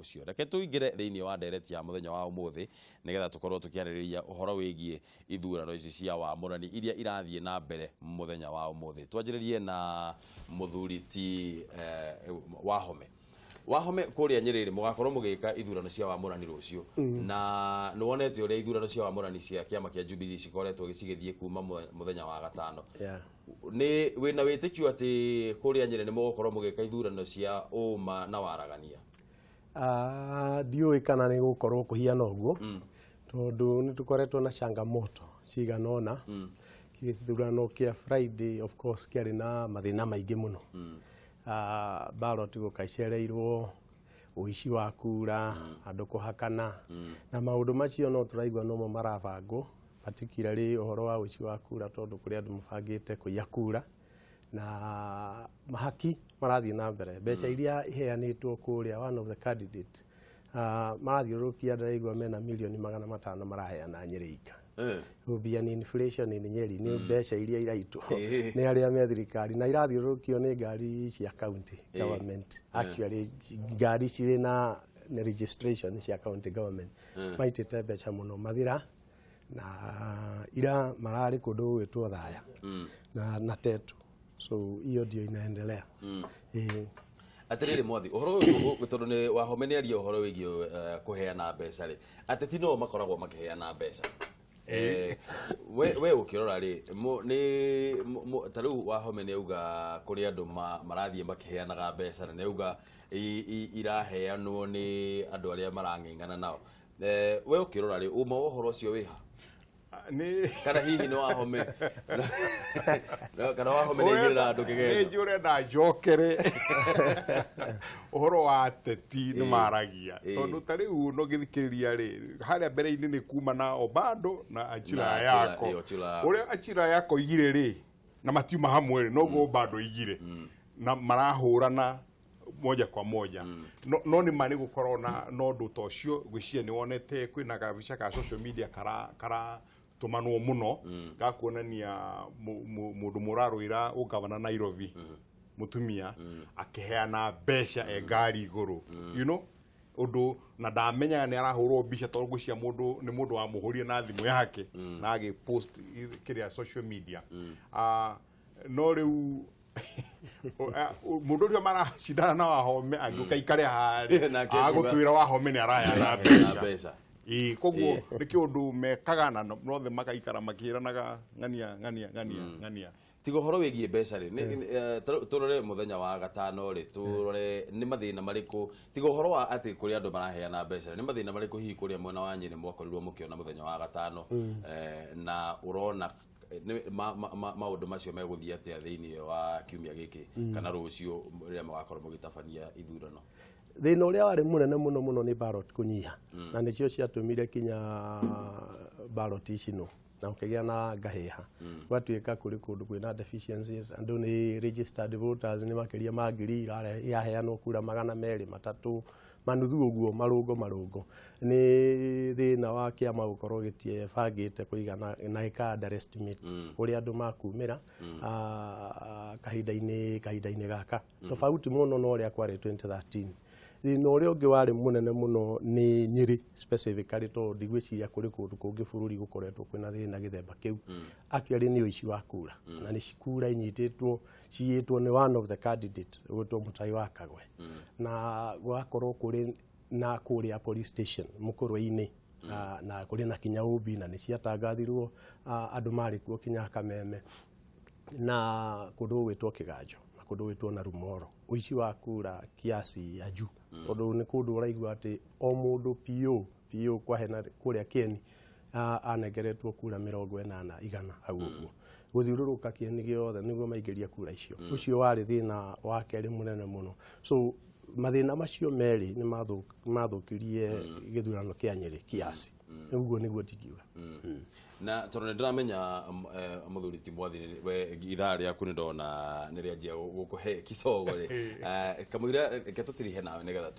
Ũcio reke tũingĩre thĩinĩ wa ndereti ya mũthenya wa ũmũthĩ, nĩgetha tũkorwo tũkĩarĩrĩria ũhoro wĩgiĩ ithurano ici cia wamũrani iria irathiĩ na mbere mũthenya wa ũmũthĩ. Twanjĩrĩrie na mũthuri ti Wahome. Wahome, kũrĩa Nyĩrĩ mũgakorwo mũgĩka ithurano cia wamũrani rũciũ, na nĩ wonete ũrĩa ithurano cia wamũrani cia kĩama kĩa Jubilee cikoretwo cigĩthiĩ kuma mũthenya wa gatano. Nĩ wĩna wĩtĩkio atĩ kũrĩa Nyĩrĩ nĩ mũgũkorwo mũgĩka ithurano cia ũma na waragania? Ah, ndiũĩ kana nĩ gũkorwo kũhiana ũguo, tondũ nĩ tũkoretwo na changamoto cigana ũna. Gĩthurano kĩa Friday, of course, kĩarĩ na mathĩna maingĩ mũno. Ah, ballot gũka icereirwo, ũici wa kura, andũ kũhakana, na maũndũ macio no tũraigua nomo marabangwo, particularly ũhoro wa ũici wa kura, tondũ kũrĩ andũ mabangĩte kũiya kura na mahaki marathiĩ na mbere. Mbeca iria iheanĩtwo kũrĩa one of the candidate marathiũrũrũkia, ndĩraigua mena milioni 500 maraheana Nyĩrĩ ika. Mbia ni inflation in Nyeri nĩ mbeca iria iraitwo nĩ arĩa me thirikari na irathiũrũrũkio nĩ ngari cia county government. Actually, ngari cirĩ na nĩ registration cia county government. Maitĩte mbeca mũno Mathira na ira mararĩ kũndũ gũgwĩtwo Thaya na Tetu, so hiyo ndio inaendelea. Ĩĩ. Atĩrĩrĩ mwathi, ũhoro ũyũ, tondũ nĩ Wahome nĩ aria ũhoro wĩgiĩ kũheana mbeca rĩ, ateti no makoragwo makĩheana mbeca. We ũkĩrora rĩ, nĩ ta rĩu Wahome nĩ auga kũrĩ andũ marathiĩ makĩheanaga mbeca, na nĩ auga iraheanwo nĩ andũ arĩa marang'eng'ana nao. We ũkĩrora rĩ, ũma wa ũhoro ũcio wĩha? Nĩ Kana hihi nĩ Wahome, kana Wahome nĩ aigĩrĩra andũ nĩ kĩgenyo? Njũ ũrenda njokere ũhoro wa ateti nĩ maragia, tondũ ta rĩu no gĩthikĩrĩria rĩ, harĩa mbere-inĩ nĩ kuma na Obado na Achira Na Achira, Yako. Achira Yako. Ũrĩa Achira Yako igire rĩ, na matiuma hamwe rĩ, noguo Obado igire na marahũrana moja kwa moja. No nĩ ma nĩ gũkorwo na ũndũ ta ũcio. Ngwĩciria nĩ wonete kwĩna gabica ka social media kara tũmanwo mũno ga kuonania mũndũ mũrarũĩra ũgavana Nairobi, mũtumia akĩheana mbeca e ngari igũrũ, ũndũ na ndamenyaga nĩ arahũrwo mbica, tondũ ngwĩciria mũndũ nĩ mũndũ wamũhũrire na thimũ yake na agĩ post kĩrĩa social media. Ah, no rĩu mũndũ ũrĩa maracindana na Wahome angĩũka ikare harĩ Nake akiuga- agũtwĩra Wahome nĩ araheana Araheana mbeca. Mbeca. Ĩĩ, koguo nĩ kĩũndũ mekaga na nothe magaikara makĩranaga ng'ania ng'ania ng'ania ng'ania. Tiga ũhoro wĩgiĩ mbeca rĩ, tũrore mũthenya wa gatano rĩ, tũrore nĩ mathĩna marĩkũ, tiga ũhoro wa atĩ kũrĩ andũ maraheana mbeca rĩ, nĩ mathĩna marĩkũ hihi kũrĩa mwena wa Nyĩrĩ mwakorirwo mũkĩona mũthenya wa gatano, na ũrona nĩ maũndũ macio megũthiĩ atĩa thĩinĩ wa kiumia gĩkĩ kana rũciũ rĩrĩa mũgakorwo mũgĩtabania ithurano? Thĩna ũrĩa warĩ mũnene mũno mũno nĩ ballot kũnyiha, na nĩcio ciatũmire kinya ballot icinwo na ũkĩgĩa na ngahĩha, gwatuĩka kũrĩ kũndũ kwĩna deficiencies. Andũ nĩ registered voters nĩ makĩria ma ngiri iraheanwo kura 200, 3, manuthu ũguo, marũngo marũngo. Nĩ thĩna wa kĩama gũkorwo gĩtiebangĩte kũigana na gĩka underestimate ũrĩa andũ makumĩra kahinda-inĩ gaka, tofauti mũno na ũrĩa kwarĩ 2013. Thĩna ũrĩa ũngĩ warĩ mũnene mũno nĩ Nyĩrĩ specifically, tondũ ndigwĩciria kũrĩ kũndũ kũngĩ bũrũri gũkoretwo kwĩna thĩna gĩthemba kĩu. Actually, nĩ ũici wa kura, na nĩ kura inyitĩtwo ciyĩtwo nĩ one of the candidate ũgwĩtwo Mũtai wa Kagwe, na gũgakorwo kũrĩ na kũrĩa police station Mũkũrwe-inĩ, na kũrĩ na kinya ũmbi na nĩ ciatangathirwo, andũ marĩ kuo kinya Kameme na kũndũ gũgwĩtwo Kĩganjo na kũndũ gũgwĩtwo na Rumoro, ũici wa kura kiasi ya juu, tondũ nĩ kũndũ ũraigua atĩ o mũndũ PO PO kwahena kũrĩa Kĩeni anengeretwo kura 80 igana hau ũguo gũthiũrũrũka Kĩeni gĩothe nĩguo maingĩrie kura icio. Ũcio warĩ thĩna wa kerĩ mũnene mũno. So mathĩna macio merĩ nĩ mathũkirie gĩthurano kĩa Nyĩrĩ kiasi. Ũguo nĩguo ndingiuga. Na tondũ nĩ ndĩramenya mũthuri ti mwathi, we ithaa rĩaku nĩ ndona nĩ rĩanjia gũkũhe kicogo rĩ, kamũira reke tũtirihe nawe nĩgetha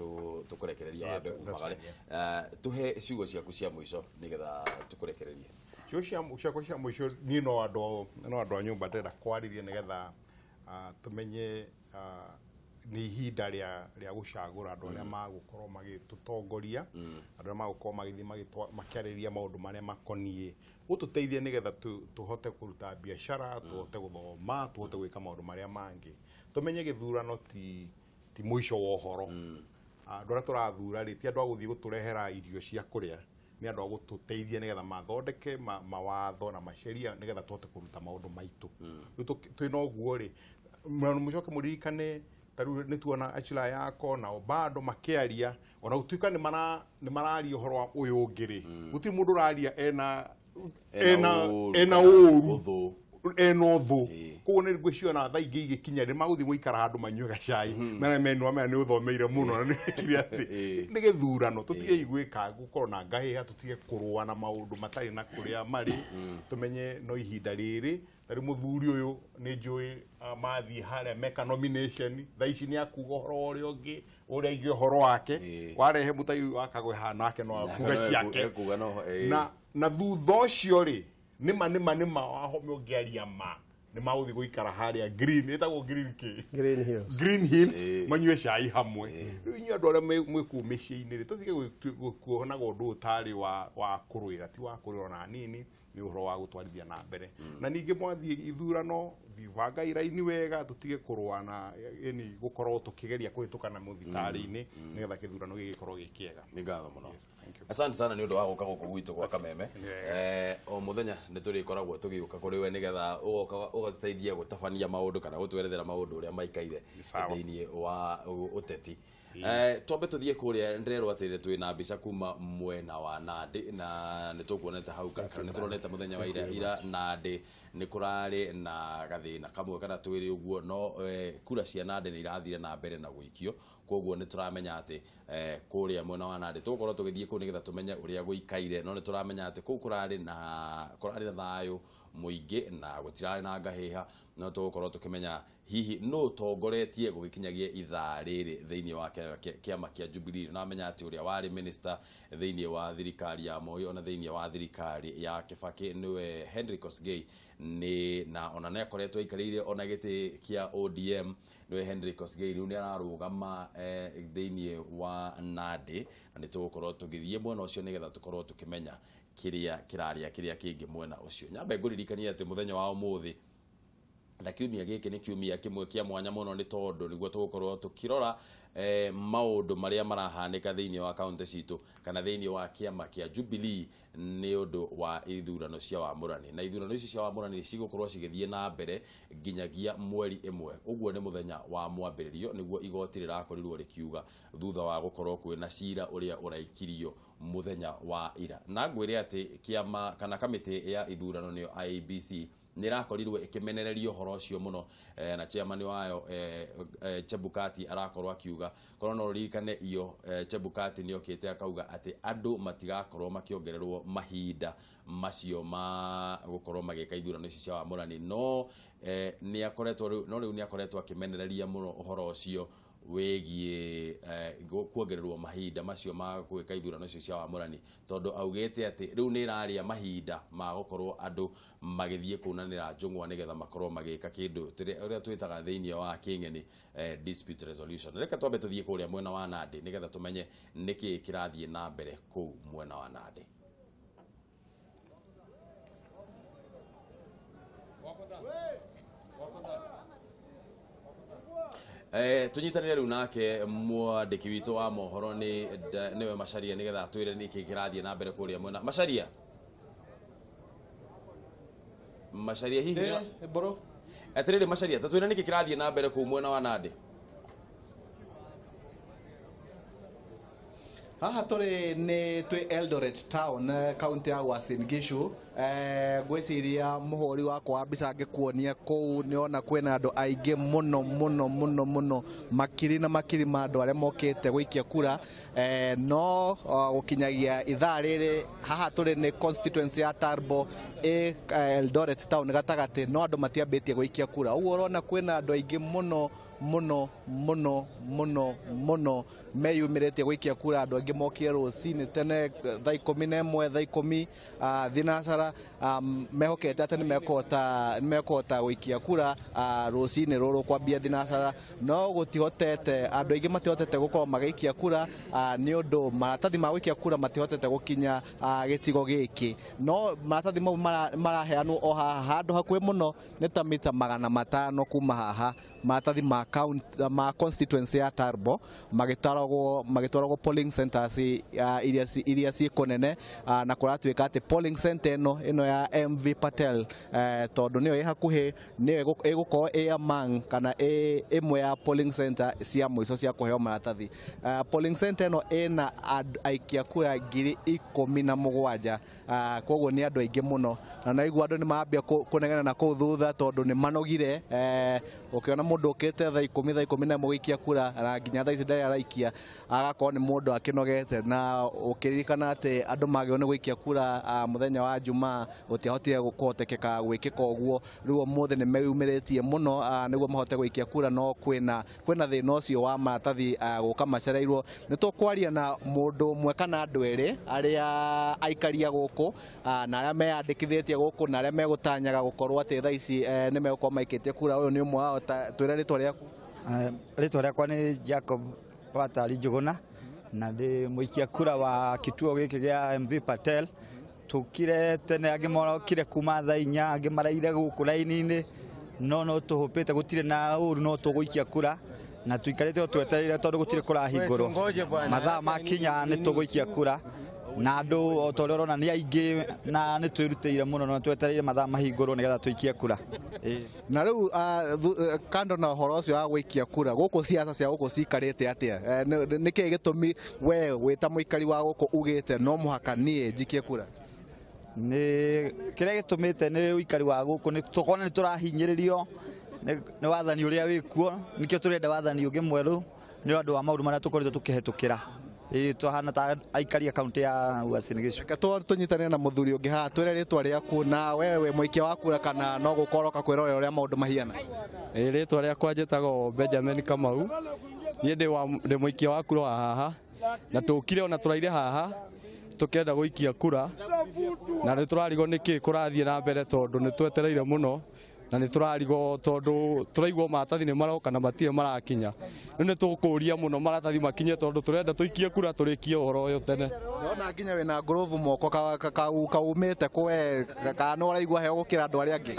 tũkũrekererie wambe That's umagare. fine. Tũhe ciugo ciaku cia mũico nĩgetha tũkũrekererie. Ciugo ciakwa cia mũico, niĩ no andũ a nyũmba ndĩrenda kwarĩria nĩgetha tumenye. Nĩ ihinda rĩa gũcagũra andũ arĩa magũkorwo magĩtũtongoria, andũ arĩa magũkorwo magĩthiĩ makĩarĩrĩria maũndũ marĩa makoniĩ gũtũteithia nĩgetha tũhote kũruta biacara, tũhote gũthoma, tũhote gwĩka maũndũ marĩa mangĩ. Tũmenye gĩthurano ti mũico wa ũhoro. Andũ arĩa tũrathura rĩ, ti andũ a gũthiĩ gũtũrehera irio cia kũrĩa, nĩ andũ a gũtũteithia nĩgetha mathondeke mawatho na maceria nĩgetha tũhote kũruta maũndũ maitũ. Rĩu twĩna ũguo rĩ, mũcoke mũririkane ta rĩu nĩ tuona Achila yako na bado makĩaria, ona gũtuĩka nĩ mararia ũhoro wa ũyũ ũngĩ rĩ, gũtirĩ mũndũ ũraria ena ena ũru, ena ũthũ. Koguo nĩ ngwĩciria thaa ingĩ igĩkinya nĩ magũthiĩ gũikara handũ manyue gacai, mena menua maya nĩ ũthomeire mũno na nĩwekire atĩ nĩ gĩthurano. Tũtige gwĩka gũkorwo na ngahĩha, tũtige kũrũa na maũndũ matarĩ na kũrĩa marĩ, tũmenye no ihinda rĩrĩ. Ta rĩu mũthuri ũyũ nĩ njũĩ mathiĩ harĩa meka nomination, thaa ici nĩ akuga ũhoro wa ũrĩa ũngĩ, ũrĩa aige ũhoro wake, warehe mũtai wa Kagwe haha nake no akuga ciake. Na thutha ũcio rĩ, nĩma wahome ũngĩaria ma nĩ magũthiĩ gũikara harĩa green, ĩtagwo green kĩ? Green Hills. Green Hills, manyue cai hamwe. Rĩu inyuĩ andũ arĩa mwĩ kũu mĩciĩ-inĩ rĩ, tũtige kuonaga ũndũ ũtarĩ wa kũrũĩra, ti wa kũrũĩra ona hanini, nĩ ũhoro wa gũtwarithia na mbere. Na ningĩ mwathiĩ ithurano, bangai raini wega, tũtige kũrũa na yani gũkorwo tũkĩgeria kũhĩtũkana mũthitarĩ-inĩ nĩgetha gĩthurano gĩgĩkorwo gĩ kĩega. Nĩ ngatho mũno. Asante sana nĩ ũndũ wa gũka gũkũ gwitũ gwa Kameme. O mũthenya nĩ tũrĩkoragwo tũgĩũka kũrĩ we nĩgetha ũgoka ũgatũteithia gũtabania maũndũ kana gũtwerethera maũndũ ũrĩa maikaire thĩinĩ wa ũteti. Twambe tũthiĩ kũrĩa, ndĩrerwo atĩ twĩna mbica kuma mwena wa Nandi na nĩ tũkuonete hau kana nĩ tũronete mũthenya wa ira Nandi nĩ kũrarĩ na gathĩna kamwe kana twĩrĩ ũguo, no kura cia Nandi nĩ irathire na mbere na gũikio. Koguo nĩ tũramenya atĩ kũrĩa mwena wa Nandi tũgũkorwo tũgĩthiĩ kũu nĩgetha tũmenye ũrĩa gũikaire, no nĩ tũramenya atĩ kũu kũrarĩ na thayũ mũingĩ na gũtirarĩ na ngahĩha, no tũgũkorwo tũkĩmenya hihi no tongoretie gũgĩkinyagia ithaa rĩrĩ thĩinĩ wa kĩama kĩa Jubilee. Na menya atĩ ũrĩa warĩ minister thĩinĩ wa thirikari ya Moi ona thĩinĩ wa thirikari ya Kibaki nĩwe Henry Kosgei, nĩ na ona nĩ akoretwo aikarĩire ona gĩtĩ kĩa ODM, nĩwe Henry Kosgei rĩu nĩ ararũgama thĩinĩ wa Nandi, na nĩ tũgũkorwo tũgĩthiĩ mwena ũcio nĩgetha tũkorwo tũkĩmenya kĩrĩa kĩrarĩa kĩrĩa kĩngĩ mwena ũcio. Nyambe ngũririkanie atĩ mũthenya wa ũmũthĩ na kiumia gĩkĩ nĩ kiumia kĩmwe kĩa mwanya mũno, nĩ tondũ nĩguo tũgũkorwo tũkĩrora maũndũ marĩa marahanĩka thĩinĩ wa kaunti citũ kana thĩinĩ wa kĩama kĩa Jubilee nĩ ũndũ wa ithurano cia wamũrani. Na ithurano ici cia wamũrani cigũkorwo cigĩthiĩ na mbere nginyagia mweri ĩmwe, ũguo nĩ mũthenya wa mwambĩrĩrio, nĩguo igoti rĩrakorirwo rĩkiuga thutha wa gũkorwo kwĩna cira ũrĩa ũraikirio mũthenya wa ira. Na ngwĩre atĩ kĩama kana kamĩtĩ ya ithurano nĩyo IEBC nĩ ĩrakorirwo ĩkĩmenereria ũhoro ũcio mũno, na chairman wayo Chebukati arakorwo akiuga, korwo no ũririkane iyo Chebukati nĩ okĩte akauga atĩ andũ matigakorwo makĩongererwo mahinda macio ma gũkorwo magĩka ithurano ici cia wamũrani, no nĩ akoretwo rĩu, no rĩu nĩ akoretwo akĩmenereria mũno ũhoro ũcio wĩgiĩ kuongererwo mahinda macio ma gwĩka ithurano icio cia wamũrani, tondũ augĩte atĩ rĩu nĩ ĩrarĩa mahinda ma gũkorwo andũ magĩthiĩ kũnanĩra njũng'wa nĩgetha makorwo magĩka kĩndũ ũrĩa twĩtaga thĩinĩ wa kĩng'eni dispute resolution. Reke twambe tũthiĩ kũrĩa mwena wa Nandi nĩgetha tũmenye nĩkĩĩ kĩrathiĩ na mbere kũu mwena wa Nandi. Tunyitanire rĩu nake mwandĩki witũ wa mohoro nĩwe Macharia nĩgetha atwĩre nĩkĩ kĩrathiĩ na mbere kũrĩa mwena Macharia. Macharia hihi bro atĩrĩrĩ Macharia, tatwĩre nĩkĩ kĩrathiĩ na mbere kũu mwena wa Nandi. Haha tũrĩ nĩ twĩ Eldoret town, kaunti ya Uasin Gishu. Ngwĩciria mũhũri wakwa wa mbica angĩkuonia kũu nĩ ona kwĩna andũ aingĩ mũno mũno mũno mũno, makiri na makiri ma andũ arĩa mokĩte gũikia kura. No gũkinyagia ithaa rĩrĩ haha tũrĩ nĩ constituency ya Turbo ĩ Eldoret town gatagatĩ, no andũ matiambĩtie gũikia kura. Ũguo ũrona kwĩna andũ aingĩ mũno Mũno mũno mũno mũno meyumĩrĩtie gũikia kura. Andũ aingĩ mokire rũcinĩ tene thaa 11, thaa 10, thinacara, mehokete atĩ nĩ mekũhota gũikia kura rũcinĩ rũrũ kwambia thinacara, no gũtihotete. Andũ aingĩ matihotete gũkorwo magĩikia kura nĩ ũndũ maratathi ma gũikia kura matihotete gũkinya gĩcigo gĩkĩ. No maratathi mau maraheanwo o haha handũ hakuhĩ mũno, nĩ ta mita 500 kuma haha. Maratathi ma count, ma constituency ya Turbo magĩtwaragwo polling centers iria ciĩ kũnene, na kũratuĩka atĩ polling center ĩno ya MV Patel, tondũ nĩyo ĩ hakuhĩ, nĩyo ĩgũkorwo ĩ among kana ĩ ĩmwe ya polling center cia mũico cia kũheo maratathi. Polling center ĩno ĩna aikia kura 17,000, koguo nĩ andũ aingĩ mũno, na naigua andũ nĩ mambia kũnegena na kũu thutha tondũ nĩ manogire. Ũkĩona mũndũ ũkĩte thaa 10, thaa 11 gũikia kura na nginya thaa ici ndarĩ araikia, agakorwo nĩ mũndũ akĩnogete. Na ũkĩririkana atĩ andũ magĩrĩirwo nĩ gũikia kura mũthenya wa Jumaa, gũtiahotire kũhotekeka gwĩkĩka ũguo. Rĩu ũmũthĩ nĩ meyumĩrĩtie mũno nĩguo mahote gũikia kura, no kwĩna thĩna ũcio wa maratathi gũka macereirwo. Nĩ tũkwaria na mũndũ ũmwe kana andũ erĩ arĩa aikaria gũkũ, na arĩa meyandĩkithĩtie gũkũ, na arĩa megũtanyaga gũkorwo atĩ thaa ici nĩ megũkorwo maikĩtie kura. Ũyũ nĩ ũmwe wao. Twĩre rĩtwa rĩaku. Rĩtwa rĩakwa nĩ Jacob Watari Njũgũna, na ndĩ mũikia kura wa kituo gĩkĩ gĩa MV Patel. Tũkire tene, angĩ morokire kuma thaa 4, angĩ maraire gũkũ raini-inĩ, no tũhũpĩte, gũtirĩ na ũru, no tũgũikia kura na tũikarĩte o twetereire tondũ gũtirĩ kũrahingũrwo. Mathaa makinya nĩ tũgũikia kura, na andũ o ta ũrĩa ũrona nĩ aingĩ, na nĩ twĩrutĩire mũno na twetereire mathaa mahingũrwo nĩgetha tũikie kura. Ĩĩ. Na rĩu kando na ũhoro ũcio wa gũikia kura gũkũ, ciaca cia gũkũ cikarĩte atĩa? Nĩ kĩĩ gĩtũmi we wĩ ta mũikari wa gũkũ ugĩte no mũhaka niĩ njikie kura? Nĩ kĩrĩa gĩtũmĩte nĩ ũikari wa gũkũ, nĩ tũkona nĩ tũrahinyĩrĩrio nĩ wathani ũrĩa wĩkuo. Nĩkĩo tũrenda wathani ũngĩ mwerũ, nĩ ũndũ wa maũndũ marĩa tũkoretwo tũkĩhetũkĩra. Ĩĩ, tũhana ta aikari a kaunti ya Uasin Gishu. Reke tũnyitane na mũthuri ũngĩ haha. Twĩre rĩtwa rĩaku, na we wĩ mũikia wa kura kana no gũkorwo ũroka kwĩrorera ũrĩa maũndũ mahiana? Ĩ, rĩtwa rĩakwa njĩtagwo Benjamin Kamau. Niĩ ndĩ mũikia wa kura wa haha, na tũkire ona tũraire haha tũkĩenda gũikia kura, na nĩ tũrarigwo nĩkĩ kũrathiĩ na mbere, tondũ nĩ twetereire mũno na nĩ tũrarigwo tondũ tũraigua maratathi nĩ maroka na matirĩ marakinya. Rĩu nĩ tũkũria mũno maratathi makinye, tondũ tũrenda tũikie kura tũrĩkie ũhoro ũyũ tene. Ndĩrona nginya wĩna ngũrũbu moko kaumĩte kwe, kana nĩ ũraigua heo gũkĩra andũ arĩa angĩ?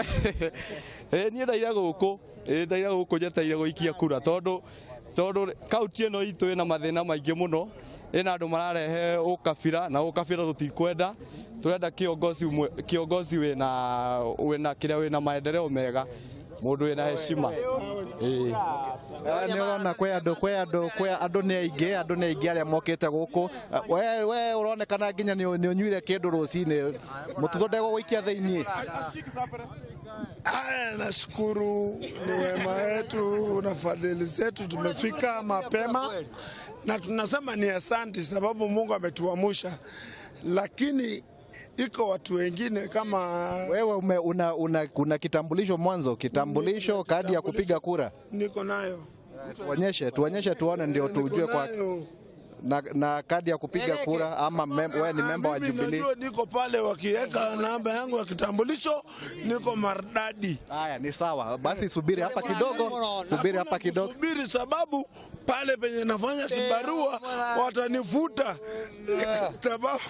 Ĩ, niĩ ndaire gũkũ, ĩ, ndaire gũkũ njetereire gũikia kura, tondũ kaunti ĩno itũ ĩna mathĩna maingĩ mũno, ĩna andũ mararehe ũkabira, na ũkabira tũtikwenda. Tũrenda kiongozi kiongozi wĩna kĩrĩa, wĩna maendeleo mega, mũndũ wĩna heshima. Ĩĩ. Nĩ ũrona kwĩ andũ nĩ aingĩ, andũ nĩ aingĩ arĩa mokĩte gũkũ. We ũronekana nginya nĩ ũnyuire kĩndũ rũcinĩ, mũtutho ndegũgũikia thĩiniĩ. Haya, nashukuru ni wema wetu na fadhili zetu, tumefika mapema na tunasema ni asanti, sababu Mungu ametuamusha, lakini iko watu wengine kama Wewe una kitambulisho mwanzo, kitambulisho, kadi ya kupiga kura? Niko nayo. Tuonyeshe, tuonyeshe tuone ndio tujue Niko kwa nayo. Na kadi ya kupiga kura ama wewe ni memba wa Mimi Jubilee? najua niko pale, wakiweka namba yangu ya kitambulisho niko maridadi. Haya, ni sawa. Basi subiri hapa kidogo, subiri hapa kidogo. Subiri, sababu pale penye nafanya kibarua watanifuta sababu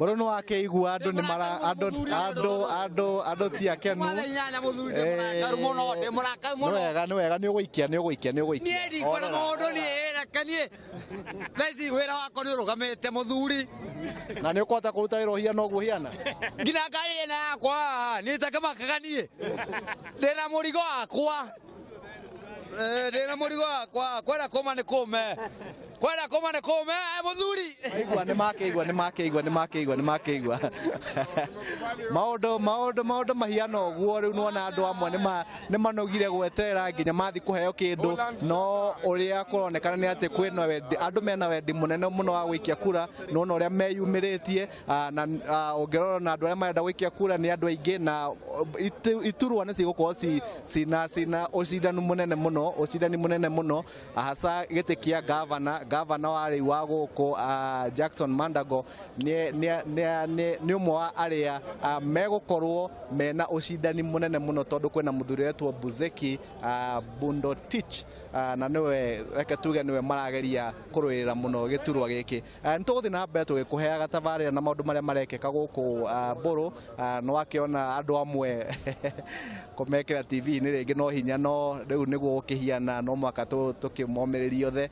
Bado no akĩigua andũ nĩ mara andũ ti akenu. Nĩ wega, nĩ wega, nĩ ũgũikia, nĩ ũgũikia, nĩ ũgũikia. Niĩ ndikwenda maũndũ, niĩ reke niĩ thaa ici wĩra wakwa nĩ ũrũgamĩte, mũthuri. Na nĩ ũkũhota kũruta wĩra ũhiana ũguo ũhiana? Nginya ngari ĩno yakwa haha niĩ takĩmakaga, niĩ ndĩna mũrigo wakwa. Ndĩna mũrigo wakwa, kwenda kũma nĩ kũme. Kwenda kũma nĩ kũme mũthuri. Aigua nĩ makĩigua nĩ makĩigua nĩ makĩigua nĩ makĩigua maũndũ maũndũ maũndũ mahiana ũguo. Rĩu nĩwona andũ amwe nĩ manogire gweterera nginya mathi kũheo kĩndũ, no ũrĩa kũronekana nĩ atĩ kwĩna wendi, andũ mena wendi mũnene mũno wa gũikia kura. Nĩwona ũrĩa meyumĩrĩtie, na ũngĩrora na andũ arĩa marenda gũikia kura nĩ andũ aingĩ, na iturwa nĩ cigũkorwo cina ũcindani mũnene mũno, ũcindani mũnene mũno, hasa gĩtĩ kĩa gavana. Gavana wa rĩu wa gũkũ, Jackson Mandago, nĩ ũmwe wa arĩa megũkorwo mena ũcindani mũnene mũno, tondũ kwĩna mũthuri wetwo Buzeki Bundotich, na nĩwe, reke tuge nĩwe marageria kũrũĩrĩra mũno gĩturwa gĩkĩ. Nĩ tũgũthiĩ na mbere tũgĩkũheaga tabarĩra na maũndũ marĩa marekĩka gũkũ Mbũrũ. Nĩ wakĩona andũ amwe kũmekĩra TV-inĩ rĩngĩ no hinya, no rĩu nĩguo gũkĩhiana, no mwaka tũkĩmomĩrĩrie othe,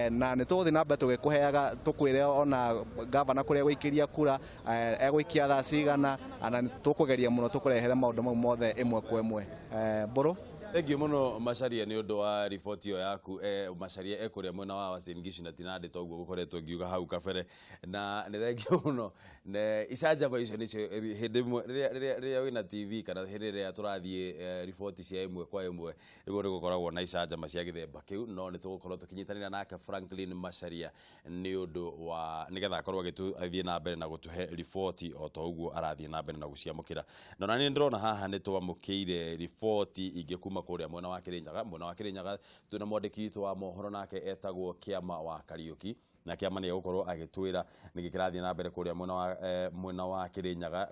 na nĩ tũgũthiĩ na mbere tũgĩkũheaga, tũkwĩre ona gavana kũrĩa gũikĩria kura, egũikia thaa cigana, na nĩ tũkũgeria mũno tũkũrehere maũndũ mau mothe ĩmwe kwa ĩmwe. Mbũrũ. Thengiũ mũno Macharia nĩ ũndũ wa riboti ĩyo yaku. Macharia ekũrĩa mwena wa Uasin Gishu na Tinandĩ, toguo gũkoretwo ngiuga hau kabere, na nĩ thengiũ mũno. Ne icanjama icio nĩcio hĩndĩ ĩmwe rĩrĩa wĩna TV kana hĩndĩ ĩrĩa tũrathiĩ riboti cia ĩmwe kwa ĩmwe, nĩguo nĩ gũkoragwo na icanjama cia gĩthemba kĩu, no nĩ tũgũkorwo tũkĩnyitanĩra nake Franklin Macharia nĩ ũndũ wa nĩgetha akorwo agĩthiĩ na mbere na gũtũhe riboti o ta ũguo arathiĩ na mbere na gũciamũkĩra. Na ona nĩ ndĩrona haha nĩ twamũkĩire riboti ingĩ kuma kũrĩa mwena wa Kĩrĩnyaga. Mwena wa Kĩrĩnyaga twĩna mwandĩki witũ wa mohoro, nake etagwo Kĩama wa Kariũki, na Kĩama nĩ egũkorwo agĩtwĩra nĩkĩ kĩrathiĩ na mbere kũrĩa mwena wa Kĩrĩnyaga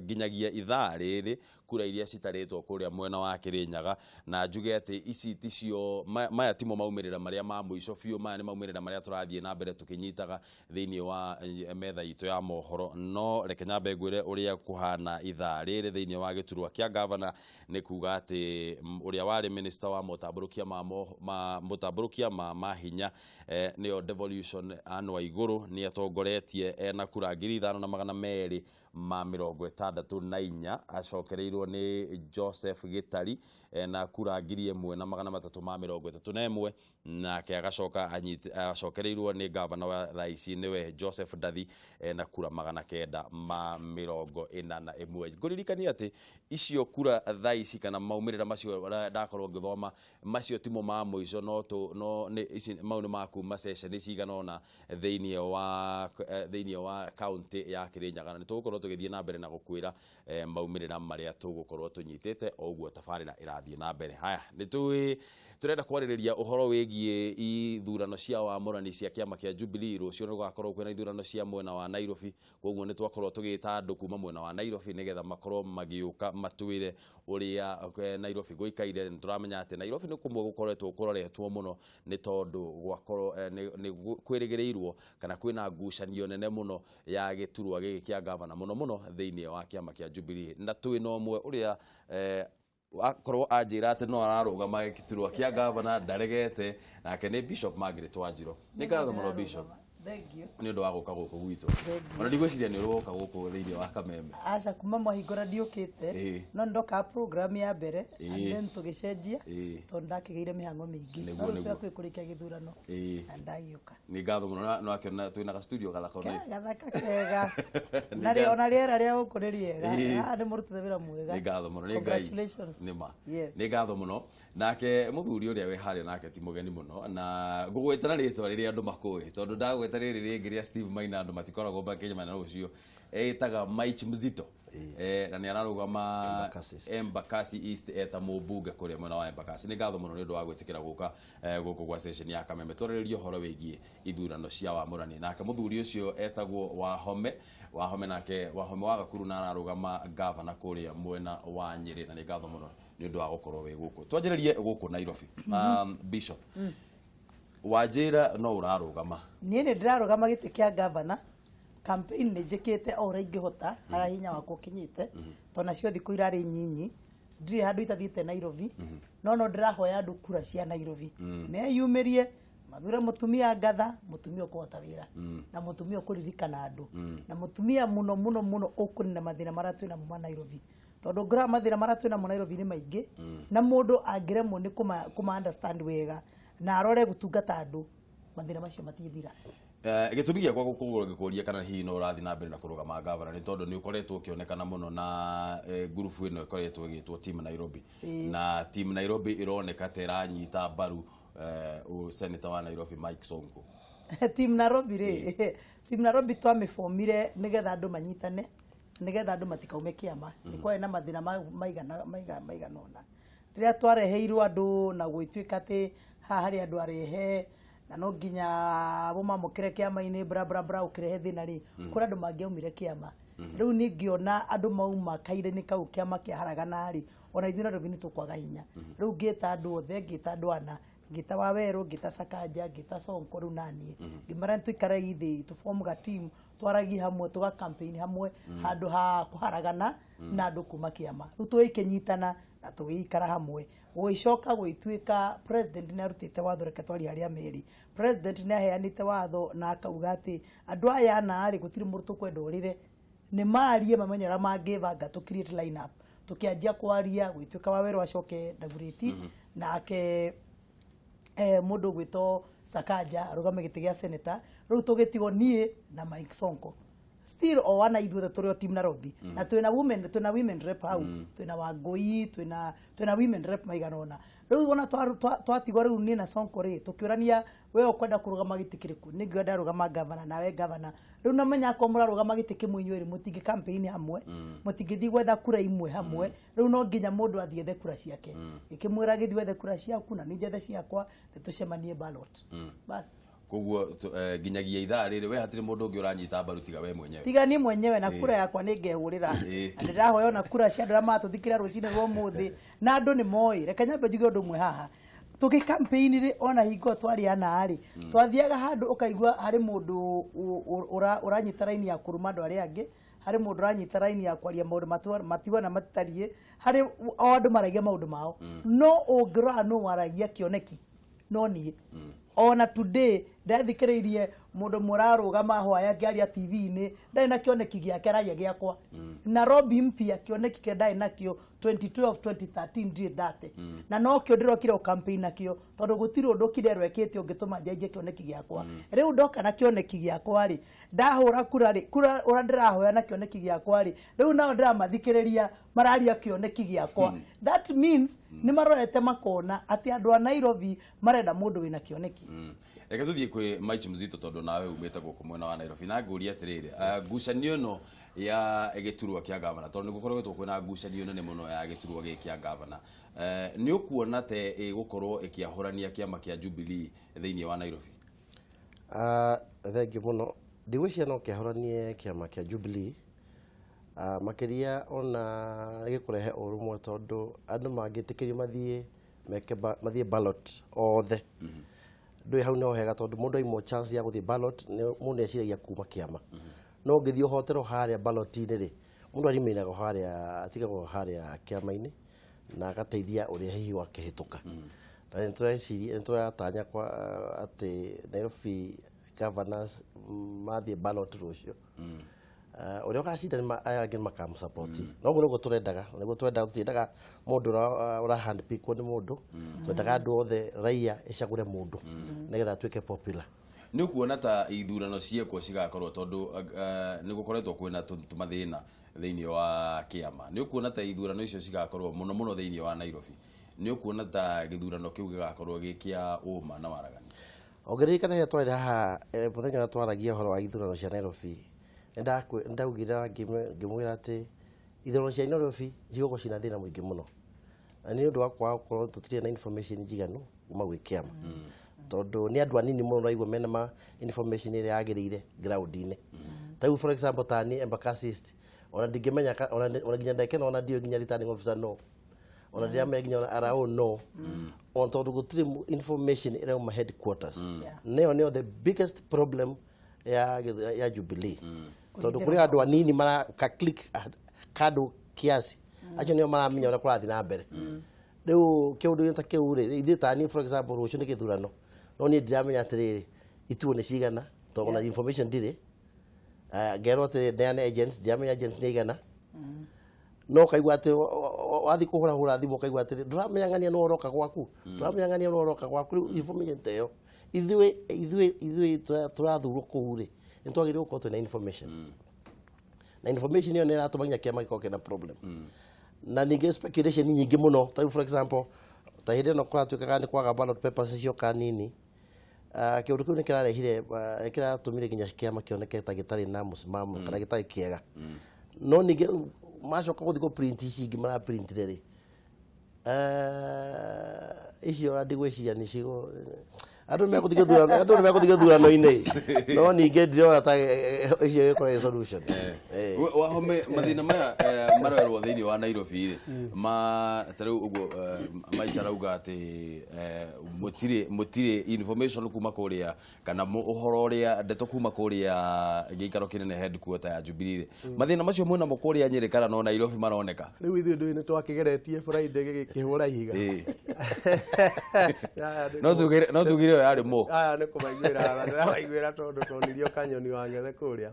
nginyagia ithaa rĩrĩ, kura iria citarĩtwo kũrĩa mwena wa Kĩrĩnyaga. Na njuge atĩ ici ticio maya timo maumĩrĩra marĩa ma mũico biũ, maya nĩ maumĩrĩra marĩa tũrathiĩ na mbere tũkĩnyitaga thĩinĩ wa metha itũ ya mohoro. No reke nyambe ngwĩre ũrĩa kũhana ithaa rĩrĩ thĩinĩ wa gĩturwa kĩa gavana. Nĩ kuga atĩ ũrĩa warĩ minister wa mũtambũrũkia ma mahinya, nĩyo devolution, Anne Waigũrũ, nĩ atongoretie ena kura 5264, acokereirwo nĩ Joseph Gĩtari ena kura 1331, nake agacoka acokereirwo nĩ gavana wa thaa ici, nĩwe Joseph Ndathi, ena kura 941. Ngũririkania atĩ icio kura thaa ici kana maumĩrĩra macio ndakorwo ngĩthoma, macio timo ma mũico, no tũ no nĩ ici mau nĩ ma kuma ceceni cigana ũna thĩinĩ wa kaunti ya Kĩrĩnyaga, na nĩ tũgũkorwo tũgĩthiĩ na mbere na gũkwĩra maumĩrĩra marĩa tũgũkorwo tũnyitĩte o ũguo tabarĩra ĩrathiĩ na mbere. Haya, nĩ tũĩ tũrenda kwarĩrĩria ũhoro wĩgiĩ ithurano cia wamũrani cia kĩama kĩa Jubilee. Rũciũ nĩ gũgakorwo kwĩna ithurano cia mwena wa Nairobi, koguo nĩ twakorwo tũgĩta andũ kuma mwena wa Nairobi nĩgetha makorwo magĩũka matwĩre ũrĩa Nairobi gũikaire. Nĩ tũramenya atĩ Nairobi nĩ kũmwe gũkoretwo kũroretwo mũno, nĩ tondũ gwakorwo nĩ kwĩrĩgĩrĩirwo kana kwĩna ngucanio nene mũno ya gĩturwa gĩkĩ kĩa gavana, mũno mũno thĩinĩ wa kĩama kĩa Jubilee, na twĩna ũmwe ũrĩa akorwo anjĩra atĩ no ararũgama gĩturwa kĩa gavana, ndaregete, nake nĩ Bishop Margaret Wanjirũ. Nĩ ngatho mũno, Bishop, Thank you. nĩ ũndũ wa gũka gũkũ gwitũ. Thank Ona ndigwĩciria nĩ ũrĩ woka gũkũ thĩinĩ wa Kameme. Aca, kuma mwahingũra ndiũkĩte. No ndoka program ya mbere and then tũgĩcenjia tondũ ndakĩgĩire mĩhang'o mĩingĩ. No rĩu twakuĩ kũrĩkia gĩthurano na ndagĩũka. Nĩ ngatho mũno, na no akĩona twĩna ga studio gathaka ona Gathaka kega. Nĩ Na ona rĩera rĩa gũkũ nĩ rĩega. Haha nĩ mũrutĩte wĩra mwega. Nĩ ngatho mũno, nĩ Ngai. Congratulations. Nĩ ma. Yes. Nĩ ngatho mũno. Nake mũthuri ũrĩa wĩ harĩa nake ti mũgeni mũno, na ngũgwĩta na rĩtwa rĩrĩa andũ makũĩ, tondũ ndagwĩta rĩrĩ rĩngĩ rĩa Steve Maina andũ matikoragwo makĩnyamana ũcio. Ĩtaga Mike Mzito, na nĩ ararũgama Embakasi East. Embakasi East eta mũmbunge kũrĩa mwena wa Embakasi. Nĩ ngatho mũno nĩ ũndũ wa gwĩtĩkĩra gũka gũkũ gwa session ya Kameme twarĩrĩrie ũhoro wĩgiĩ ithurano cia wamũrani. Nake mũthuri ũcio etagwo Wahome, Wahome nake Wahome wa Gakuru, na ararũgama gavana kũrĩa mwena wa Nyĩrĩ, na nĩ ngatho mũno nĩ ũndũ wa gũkorwo wĩ gũkũ. Twanjĩrĩrie gũkũ Nairobi. Bishop, wanjĩra no ũrarũgama. Niĩ nĩ ndĩrarũgama gĩtĩ kĩa gavana. Campaign nĩ njĩkĩte o ũrĩa ingĩhota harĩa hinya wakwa ũkinyĩte, tondũ nacio thikũ irarĩ nyinyi, ndirĩ handũ itathiĩte Nairobi, no ndĩrahoya andũ kura cia Nairobi meyumĩrie mathure mũtumia ngatha, mũtumia ũkũhota wĩra, na mũtumia ũkũririkana andũ, na mũtumia mũno mũno mũno ũkũnina mathĩna marĩa twĩnamo ma Nairobi, tondũ ngorora mathĩna marĩa twĩnamo Nairobi nĩ maingĩ, na mũndũ angĩremwo nĩ kũma understand wega na arore gũtungata andũ. Mathĩna macio matingĩthira. Gĩtũmi gĩakwa gũkũgũra gĩkũria kana hihi no ũrathiĩ na mbere na kũrũgama gavana nĩ tondũ nĩ ũkoretwo ũkĩonekana mũno na ngurubu ĩno ĩkoretwo ĩgĩtwo Team Nairobi. Na Team Nairobi ĩroneka ta ĩranyita mbaru senator wa Nairobi Mike Sonko. Team Nairobi rĩ, Team Nairobi twamĩbomire nĩgetha andũ manyitane, nĩgetha andũ matikaume kĩama. Nĩ kwarĩ na mathĩna maigana maigana ũna rĩrĩa twareheirwo andũ na gwĩtuĩka atĩ haha harĩ andũ arehe na no nginya mũmamũkĩre kĩama-inĩ bra bra bra, ũkĩrehe thĩna rĩ, kũrĩ andũ mangĩaumire kĩama. Rĩu niĩ ngĩona andũ mauma kairĩ-inĩ kau kĩama kĩaharagana rĩ, ona ithuĩ Nairobi nĩ tũkwaga hinya. Rĩu ngĩta andũ othe, ngĩta andũ ana, ngĩta Wawerũ, ngĩta Sakaja, ngĩta Sonko, rĩu naniĩ ngĩmera nĩ tũikare thĩ tũform ga team, twaragie hamwe, tũga campaign hamwe handũ ha kũharagana na andũ kuma kĩama. Rĩu tũgĩkĩnyitana na tũgĩikara hamwe. Gũgĩcoka gũgĩtuĩka president nĩ arutĩte watho, reke twarie arĩa merĩ. President nĩ aheanĩte watho na akauga atĩ andũ aya ana rĩ, gũtirĩ mũndũ tũkwenda ũrĩre, nĩ marie mamenye ũrĩa mangĩbanga tũ create line up. Tũkĩanjia kwaria, gũgĩtuĩka Wawerũ acoke Dagoretti, nake mũndũ ũgwĩtwo Sakaja arũgame gĩtĩ gĩa senator. Rĩu tũgĩtigwo niĩ na Mike Sonko still o wana ithuothe tũrĩ o Team Nairobi. Na twĩna women rep hau, twĩna Wangũi, twĩna women rep maigana ũna. Rĩu ona twatigwo rĩu niĩ na Sonko rĩ, tũkĩũrania, we ũkwenda kũrũgama gĩtĩ kĩrĩkũ? Nĩ ngĩenda rũgama gavana, nawe gavana. Rĩu namenya akorwo mũrarũgama gĩtĩ kĩmwe inyuĩ rĩ, mũtingĩ campaign hamwe, mũtingĩthiĩ gwetha kura imwe hamwe. Rĩu no nginya mũndũ athiĩ ethe kura ciake. Gĩkĩmwĩra gĩthiĩ wethe kura ciaku na niĩ njethe ciakwa, nĩ tũcemanie ballot, bas. Koguo nginyagia ithaa rĩrĩ we hatirĩ mũndũ ũngĩ ũranyita mbaru tiga we mwenyewe? Tiga niĩ mwenyewe na kura yakwa nĩ ngehũrĩra. Na ndĩrahoya ona kura cia andũ arĩa maratũthikĩrĩria rũcinĩ rwa ũmũthĩ, na andũ nĩ moĩ. Reke nyambe njuge ũndũ ũmwe haha. Tũgĩ campaign rĩ, ona hingo twarĩ ana rĩ, twathiaga handũ ũkaigua harĩ mũndũ ũranyita raini ya kũruma andũ arĩa angĩ, harĩ mũndũ ũranyita raini ya kwaria maũndũ matiwana matariĩ, harĩ o andũ maragia maũndũ mao. No ũngĩrora nũ waragia kĩoneki, no niĩ. Ona today ndathikĩrĩirie mũndũ mũrarũgama hwaya akĩaria TV-inĩ, ndarĩ na kĩoneki gĩake, araria gĩakwa. Nairobi mpya, kĩoneki kĩrĩa ndarĩ nakĩo 2012, 2013, ndirĩ ndate, na nokĩo ndĩrokire o campaign nakĩo, tondũ gũtirĩ ũndũ Kidero ekĩte ũngĩtũma njenjie kĩoneki gĩakwa. Rĩu ndoka na kĩoneki gĩakwa rĩ, ndahũra kura rĩ, kura ũrĩa ndĩrahoya na kĩoneki gĩakwa rĩ, rĩu nao ndĩramathikĩrĩria mararia kĩoneki gĩakwa. That means nĩ marorete makona atĩ andũ a Nairobi marenda mũndũ wĩna kĩoneki. Reke tũthiĩ kwĩ Mike Mzito, tondũ nawe umĩte gũkũ mwena wa Nairobi, na ngũria atĩrĩrĩ, ngucanio ĩno ya gĩturwa kĩa gavana, tondũ nĩ gũkoretwo kwĩna ngucanio nene mũno ya gĩturwa gĩkĩ kĩa gavana, nĩ ũkuona te ĩgũkorwo ĩkĩahũrania kĩama kĩa Jubilee thĩinĩ wa Nairobi? Thengiũ mũno. Ndigwĩciria no kĩahũranie kĩama kĩa Jubilee, makĩria ona gĩkũrehe ũrũmwe, tondũ andũ mangĩtĩkĩrio mathiĩ meke mathiĩ ballot othe, ndũĩ hau no hega, tondũ mũndũ aimwo chance ya gũthiĩ ballot mũndũ nĩeciragia kuma kĩama. No ũngĩthiĩ ũhoterwo harĩa ballot-inĩ rĩ, mũndũ arimainagwo harĩa, atigagwo harĩa kĩama-inĩ na agateithia ũrĩa hihi wakĩhĩtũka. Na nĩ tũreciria, nĩ tũratanya kwa atĩ Nairobi governors mathiĩ ballot rũciũ, ũrĩa ũgacinda nĩ aya angĩ makamũsupport. No ũguo nĩguo tũrendaga, nĩguo twendaga. Tũtiendaga mũndũ ũra handpickwo nĩ mũndũ, twendaga andũ othe, raia ĩcagũre mũndũ nĩgetha atuĩke popular. Nĩ ũkuona ta ithurano ciekwo cigakorwo, tondũ nĩ gũkoretwo kwĩna tũmathĩna thĩinĩ wa kĩama, nĩ ũkuona ta ithurano icio cigakorwo mũno mũno thĩinĩ wa Nairobi, nĩ ũkuona ta gĩthurano kĩu gĩgakorwo gĩ kĩa ũma na waragania? Ũngĩririkana rĩrĩa twarĩ haha, mũthenya ũrĩa twaragia ũhoro wa ithurano cia Nairobi, nĩndaugire na ngĩmwĩra atĩ ithurano cia Nairobi cigũkorwo ciĩna thĩna mũingĩ mũno, na nĩ ũndũ wa kwaga gũkorwo tũtirĩ na information njiganu kuma gwĩ kĩama, tondũ nĩ andũ anini mũno ũraigua mena ma information ĩrĩa yagĩrĩire ground-inĩ. Ta rĩu, for example, ta niĩ Embakasi East, ona ndingĩmenya ona nginya ndagĩka ĩno ona ndiũĩ nginya returning officer no ona ndiramenya nginya ona RO no ona, tondũ gũtirĩ information ĩrauma headquarters. Nĩyo nĩyo the biggest problem ya Jubilee, tondũ kũrĩ andũ anini mara ka click kandũ kiasi, acio nĩo maramenya ũrĩa kũrathiĩ na mbere. Rĩu kĩũndũ ta kĩu rĩ, ithuĩ ta niĩ, for example, rũciũ nĩ gĩthurano, no niĩ ndiramenya atĩrĩrĩ, ituo nĩ cigana, tondũ ona information ndirĩ. Ngerwo atĩ neane agents, ndiramenya agents nĩ igana, no ũkaigua atĩ wathiĩ kũhũra hũra thimũ, ũkaigua atĩrĩ, ndũramenya ng'ania nĩ ũroka gwaku, ndũramenya ng'ania nĩ ũroka gwaku. Rĩu information ta ĩyo Ithuĩ tũrathurwo kũu rĩ, nĩ twagĩrĩirwo gũkorwo twĩna information, na information ĩyo nĩ ĩratũma nginya kĩama gĩkorwo kĩna problem, na ningĩ speculation nyingĩ mũno. Ta rĩu, for example, ta hĩndĩ ĩno kũratuĩkaga nĩ kwaga ballot papers cioka nini. Kĩũndũ kĩu nĩ kĩrarehire, nĩ kĩratũmire nginya kĩama kĩoneke ta gĩtarĩ na mũsimamo kana gĩtarĩ kĩega. No ningĩ macoka gũthiĩ kũ print ici ingĩ maraprintire rĩ, icio ndigwĩciria nĩ cigo andũ nĩ megũthiĩ gĩthurano, andũ nĩ megũthiĩ gĩthurano-inĩ, no ningĩ ndirona ta icio ĩgĩkorwo ĩ solution. Wahome, mathĩna maya marerwo thĩinĩ wa Nairobi rĩ, ma ta rĩu ũguo Maicha arauga atĩ mũtirĩ information kuma kũrĩa kana ũhoro ũrĩa ndeto kuma kũrĩa gĩikaro kĩnene, headquarter ya Jubilee rĩ, mathĩna macio mwĩnamo kũrĩa Nyĩrĩ kana no Nairobi maroneka? Rĩu ithuĩ ndũĩ nĩ twakĩgeretie Friday gĩkĩhũra ihiga. No tugire ĩyo yarĩ mo. Aya nĩ kũmaiguĩra, ndĩramaiguĩra tondũ twonirio kanyoni wa ngethe kũrĩa.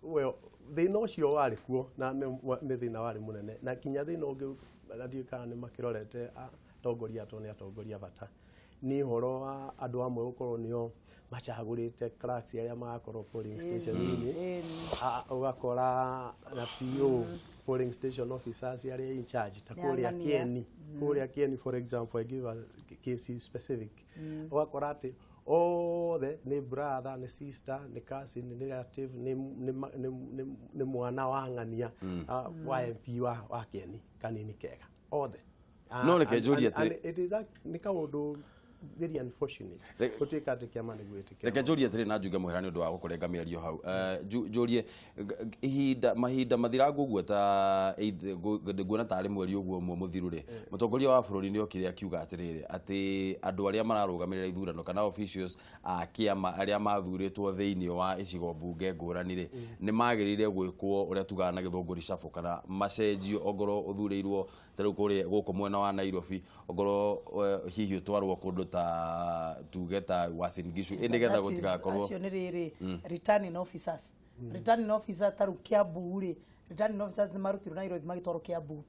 Well, thĩna ũcio warĩ kuo na nĩ thĩna warĩ mũnene, na kinya thĩna ũngĩ, na ndiũĩ kana nĩ makĩrorete atongoria tondũ nĩ atongoria bata, nĩ ũhoro wa andũ amwe gũkorwo nĩo macagũrĩte clerks arĩa magakorwo polling station-inĩ. Ũgakora na PO, polling station officers, arĩa in charge ta kũrĩa Ng'ania. Kieni, kũrĩa Kieni, for example, I give a case specific, ũgakora atĩ othe nĩ brother, nĩ sister, nĩ cousin, nĩ relative, nĩ mwana wa ng'ania, wa MP wa Kieni kanini kega othe. No reke njũrie atĩrĩ- And it is nĩ kaũndũ very unfortunate gũtuĩka atĩ kĩama nĩ gwĩtĩkĩra. Reke njũrie atĩrĩ na njuge mũhera nĩ ũndũ wa gũkũrenga mĩario hau. Njũrie ihinda mahinda mathirangu ũguo ta nguona tarĩ mweri ũguo ũmwe mũthiru rĩ, mũtongoria wa bũrũri nĩ okire akiuga atĩrĩrĩ, atĩ andũ arĩa mararũgamĩrĩra ithurano kana officials a kĩama arĩa mathurĩtwo thĩinĩ wa icigo mbunge ngũrani rĩ, nĩ magĩrĩire gwĩkwo ũrĩa tugaga na gĩthũngũ reshuffle, kana macenjio. Ongorwo ũthurĩirwo ta rĩu kũrĩa gũkũ mwena wa Nairobi, ongorwo hihi ũtwarwo kũndũ ta tuge ta Uasin Gishu, ĩ nĩgetha That is, gũtigakorwo acio nĩ rĩrĩ, returning officers, returning officers ta rĩu Kiambu rĩ, returning officers nĩ marutirwo Nairobi magĩtwarwo Kiambu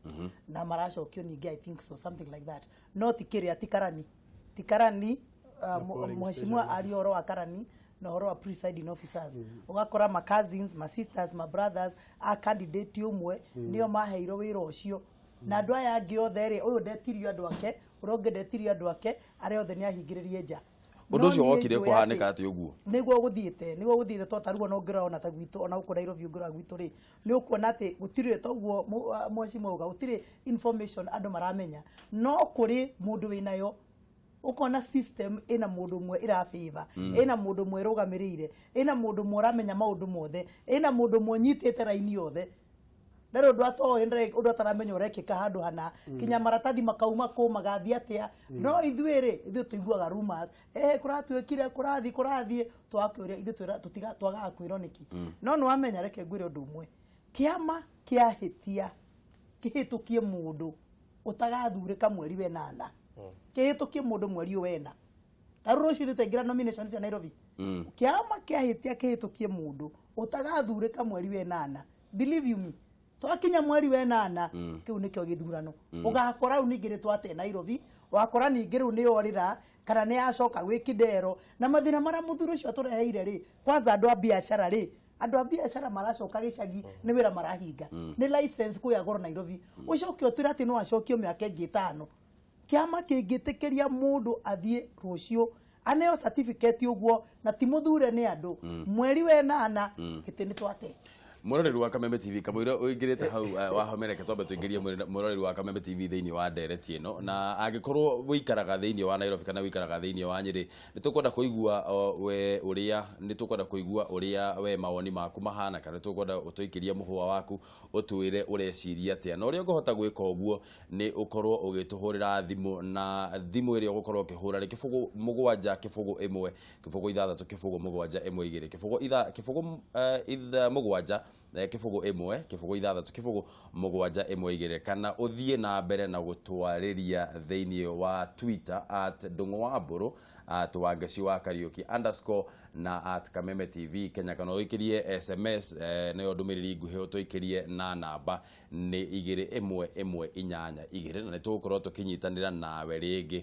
na maracokio ningĩ, I think so, something like that. No ti kĩrĩa, ti karani, ti karani. Polling Mheshimiwa station. aria ũhoro wa karani na ũhoro wa presiding officers, ũgakora ma cousins, ma sisters, ma brothers a candidate ũmwe nĩo maheirwo wĩra ũcio, na andũ aya angĩ othe rĩ, ũyũ ndetirio andũ ake, ũrĩa ũngĩ ndetirio andũ ake, arĩa othe nĩ ahingĩrĩrie nja. Ũndũ No ũcio niĩ wokire njũĩ kũhanĩka atĩ- atĩ ũguo? Nĩguo gũthiĩte to tarĩu ona ũngĩrora ona ta gwitũ, ona gũkũ Nairobi, ũngĩrora gwitũ rĩ, nĩ ũkuona atĩ gũtirĩ toguo mheshimiwa auga, gũtirĩ information andũ maramenya, no kũrĩ mũndũ wĩnayo. Ũkona system ĩna mũndũ ũmwe ĩrabĩva, ĩna mũndũ ũmwe ĩrũgamĩrĩire, ĩna mũndũ ũmwe ũramenya maũndũ mothe, ĩna mũndũ ũmwe ũnyitĩte raini yothe, ndarĩ ũndũ atoĩ, ndarĩ ũndũ ataramenya ũrekĩka handũ hana, kinya maratathi makauma kũ magathiĩ atĩa. No ithuĩ rĩ, ithuĩ tũiguaga rumors, kũratuĩkire kũrathiĩ twakĩũria ithuĩ twĩra twagaga kwĩrwo nĩkĩ. No nĩ wamenya, reke ngwĩre ũndũ ũmwe, kĩama kĩahĩtia kĩhĩtũkie mũndũ ũtagathurĩka mweri wenana, kĩhĩtũkie mũndũ mweri ũyũ wena, ta rĩu rũciũ ithuĩ twaingĩra nomination cia Nairobi, kĩama kĩahĩtia kĩhĩtũkie mũndũ ũtagathurĩka mweri wenana, believe you me, twakinya mweri wenana, kĩu nĩkĩo gĩthurano, ũgakora rĩu ningĩ nĩ twate Nairobi, wakora ningĩ rĩu nĩ yorĩra kana nĩ yacoka gwĩ Kidero, na mathĩna marĩa mũthuri ũcio atũreheire rĩ, kwanza andũ a biacara rĩ, andũ a biacara maracoka gĩcagi nĩ wĩra marahinga, nĩ license kwĩ goro Nairobi. Ũcoke ũtwĩre atĩ no acokio mĩaka ĩngĩ 5. Kĩama kĩngĩtĩkĩria mũndũ athiĩ rũciũ aneo certificate ũguo na ti mũthure nĩ andũ mweri wenana, gĩtĩ nĩ twate. Mwĩroreri wa Kameme TV, kamũira ũingĩrĩte hau, wahomereke, twambe tũingĩrie mwĩroreri wa Kameme TV thĩinĩ wa ndereti ĩno, na angĩkorwo ũikaraga thĩinĩ wa Nairobi kana ũikaraga thĩinĩ wa Nyĩrĩ, nĩ tũkwenda kũigua we ũrĩa, nĩ tũkwenda kũigua ũrĩa we mawoni maku mahana, kana nĩ tũkwenda ũtũikĩrie mũhũa waku, ũtwĩre ũreciria atĩa. Na ũrĩa ũngĩhota gwĩka ũguo nĩ ũkorwo ũgĩtũhũrĩra thimũ, na thimũ ĩrĩa ũgũkorwo ũkĩhũra nĩ 0 7 0 1 0 6 0 7 1 2 0 0 7 0 1 0 6 0 7 1 2, kana ũthiĩ na mbere na gũtwarĩria thĩinĩ wa Twitter @Ndũng'ũWaMbũrũ. at Wangeci wa Kariuki underscore na at Kameme TV Kenya, kana ũikirie SMS nĩyo ndũmĩrĩri nguhĩ ũtũikĩrie na namba nĩ 21182, na nĩ tũgũkorwo tũkĩnyitanĩra nawe rĩngĩ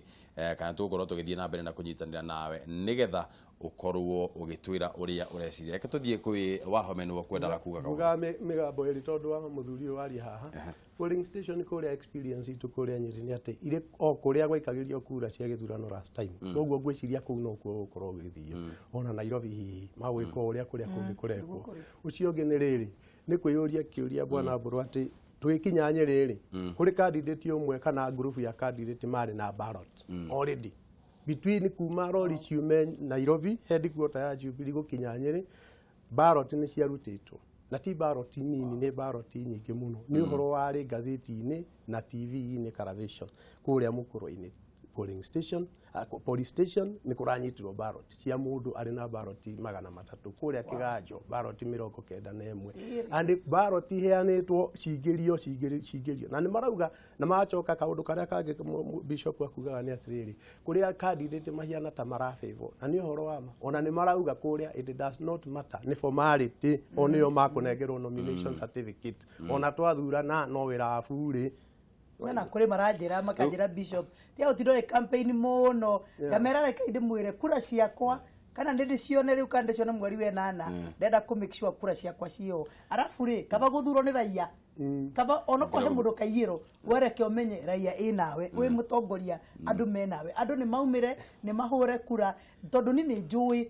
kana tũgũkorwo tũgĩthiĩ na mbere na kũnyitanĩra nawe nĩgetha ũkorwo ũgĩtwĩra ũrĩa ũreciria. Reke tũthiĩ kwĩ Wahome nĩwe kwendaga kuga kaũndũ. Ngugaga mĩgambo ĩrĩ tondũ wa mũthuri ũyũ waria haha. Polling station kũrĩa experience itũ kũrĩa Nyĩrĩ nĩ atĩ irĩ o kũrĩa gwaikagĩrio kura cia gĩthurano last time. Koguo ngwĩciria kũu nokuo gũgũkorwo gũgĩthio. Ona Nairobi hihi magwĩka ũrĩa kũrĩa kũngĩ kũrekwo. Ũcio ũngĩ nĩ rĩrĩ, nĩ kwĩyũria kĩũria bwana Mbũrũ atĩ tũgĩkinya Nyĩrĩ rĩ, kũrĩ candidate ũmwe kana group ya candidate marĩ na ballot already between kuma rori ciume Nairobi headquarter ya Jubilee gũkinya Nyĩrĩ, ballot nĩ ciarutĩtwo, na ti ballot nini, nĩ ballot nyingĩ mũno. Nĩ ũhoro warĩ ngathĩti-inĩ na TV-inĩ Caravation kũrĩa Mũkũrwe-inĩ polling station, police station nĩ kũranyitirwo ballot cia mũndũ arĩ na ballot 300, kũrĩa Kĩganjo ballot 91, and ballot iheanĩtwo cingĩrio cingĩrio cingĩrio, na nĩ marauga na macoka. Kaũndũ karĩa kangĩ bishop akugaga nĩ atĩrĩrĩ, kũrĩa candidate mahiana ta marafavor, na nĩ ũhoro wa ma, ona nĩ marauga kũrĩa it does not matter, nĩ formality, o nĩo makũnengerwo nomination certificate, ona twathurana no wĩra wa burĩ. Wena kũrĩ maranjĩra makanjĩra, "Bishop, tiga gũtinda ũgĩ campaign mũno." Ngamera, "Reke ndĩmwĩre kura ciakwa kana nĩ ndĩcione rĩu kana ndĩcione mweri wa ĩnana. Ndenda kũ make sure kura ciakwa ciĩho. Arabu rĩ, kaba gũthurwo nĩ raia, kaba onokorwo he mũndũ kaiyĩrwo, wereke ũmenye raia ĩ nawe, wĩ mũtongoria, andũ me nawe, andũ nĩ maumĩre nĩ mahũre kura, tondũ ni nĩ njũĩ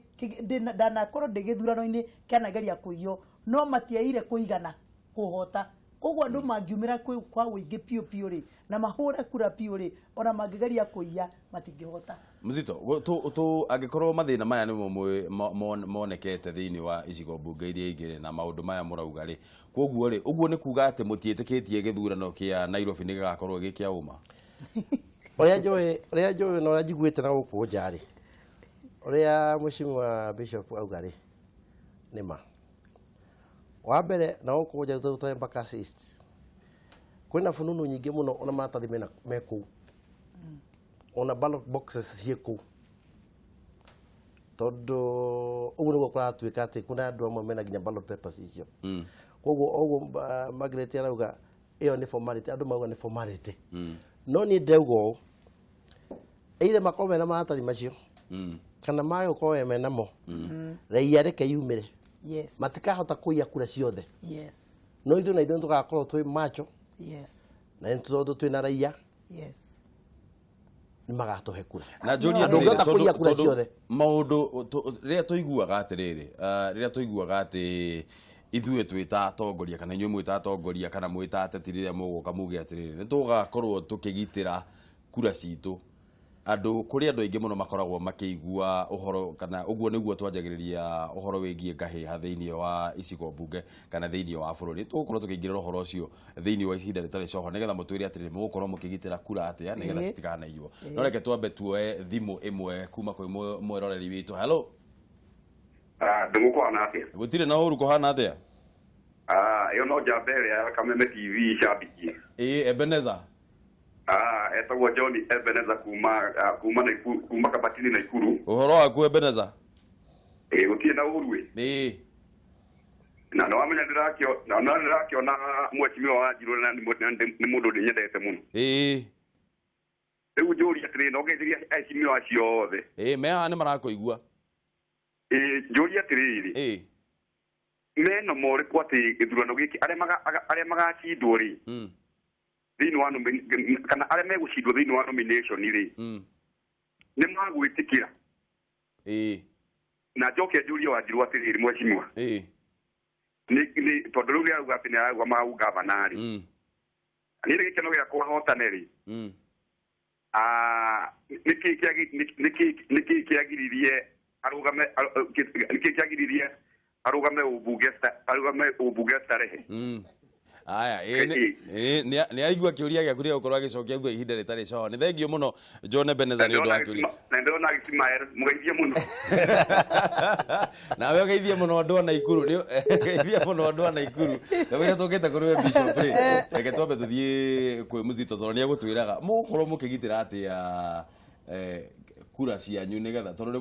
ndanakorwo ndĩ gĩthurano-inĩ kĩanageria kũiywo, no matiaire kũigana kũhota. Koguo andũ mangiumĩra kwa ũingĩ piũ piũ rĩ, na mahũre kura piũ rĩ, ona mangĩgeria kũiya matingĩhota." Mzito, tu angĩkorwo mathĩna maya nĩmo monekete thĩinĩ wa icigo mbunge iria ingĩ na maũndũ maya mũrauga rĩ, koguo rĩ, ũguo nĩ kuga atĩ mũtiĩtĩkĩtie gĩthurano kĩa Nairobi nĩ gĩgakorwo gĩ kĩa ũma? Ũrĩa njũĩ na ũrĩa njiguĩte na gũkũ nja rĩ, ũrĩa mheshimiwa bishop auga rĩ, nĩ ma. Wa mbere, na gũkũ nja tũtũ Embakasi East kwĩna fununu nyingĩ mũno, ona maratathi mena me kũu, ona ballot boxes ciĩ kũu, tondũ ũguo nĩguo kũratuĩka atĩ kwĩna andũ amwe mena nginya ballot papers icio. Koguo ũguo Margaret arauga ĩyo nĩ formality, andũ mauga nĩ formality, no niĩ ndauga ũũ, either makorwo mena maratathi macio kana mage gũkorwo menamo, raia reke yumĩre. Matikahota kũiya kura ciothe. No ithuĩ na ithuĩ tũgakorwo twĩ macho na nĩ tondũ twĩna raia nĩ magatũhe kura. Na njũrie Andũ atĩrĩrĩ, ũngĩhota kũiya kura tondũ ciothe. Maũndũ rĩrĩa tũiguaga atĩrĩrĩ, rĩrĩa tũiguaga atĩ ithuĩ twĩ ta atongoria kana inyuĩ mwĩ ta atongoria kana mwĩ ta ateti, rĩrĩa mũgũka muge atĩrĩrĩ, nĩ tũgakorwo tũkĩgitĩra kura citũ, andũ kũrĩ andũ aingĩ mũno makoragwo makĩigua ũhoro kana ũguo nĩguo twanjagĩrĩria ũhoro wĩgiĩ ngahĩha thĩinĩ wa icigo mbunge kana thĩinĩ wa bũrũri. Tũgũkorwo tũkĩingĩrĩra ũhoro ũcio thĩinĩ wa ihinda rĩtarĩ coho nĩgetha mũtwĩre atĩrĩrĩ, mũgũkorwo mũkĩgitĩra kura atĩa nĩgetha citikanaiywo. No reke twambe tuoe thimũ ĩmwe kuma kwĩ mwĩroreri witũ. Hello. Ndũgũ kũhana atĩa? Gũtirĩ na ũru, kũhana atĩa? Ĩyo no njamba ĩrĩa ya Kameme TV cambiki. Ĩĩ, Ebeneza. Etagwo John Ebeneza kuma Naikuru, kuma Kabatini Naikuru. Ũhoro waku, Ebeneza? Ĩĩ, gũtirĩ na ũru ĩ. Na nĩ wamenya na ndĩrakĩona mheshimiwa wa Njirũ na nĩ mũndũ ndĩnyendete mũno. Rĩu njũrie atĩrĩrĩ, no ngeithĩria aheshimiwa acio othe. Ĩĩ, me haha nĩ marakũigua. Ĩĩ, njũrie atĩrĩrĩ, meno morĩkũ atĩ gĩthurano gĩkĩ arĩa magacindwo rĩ thĩinĩ wa kana arĩa megũcindwo thĩinĩ wa nomination rĩ, nĩ magwĩtĩkĩra? Na njoke njũrie Wanjirũ atĩrĩrĩ, mheshimiwa, nĩ tondũ rĩu nĩarauga atĩ nĩarauga mau gavana rĩ, niĩ nĩ gĩkeno gĩakwa hotane rĩ, nĩkĩĩ kĩagiririe arũgame ũmbunge Starehe? Aya, ĩĩ, nĩ aigua kĩũria gĩaku, nĩ egũkorwo agĩcokia thutha ihinda rĩtarĩ coho. Nĩ thengio mũno, John Ebeneza, nĩ ũndũ wa kĩũria. Na ndĩrona agĩcimaera mũgeithie mũno. Nawe ũgeithie mũno andũ a Naikuru, geithie mũno andũ a Naikuru. Ndagwĩra tũkĩte kũrĩ we Bishop rĩ, reke twambe tũthiĩ kwĩ Mũzito tondũ nĩ egũtwĩraga mũgũkorwo mũkĩgitĩra atĩa. Kura cianyu nĩgetha tondũ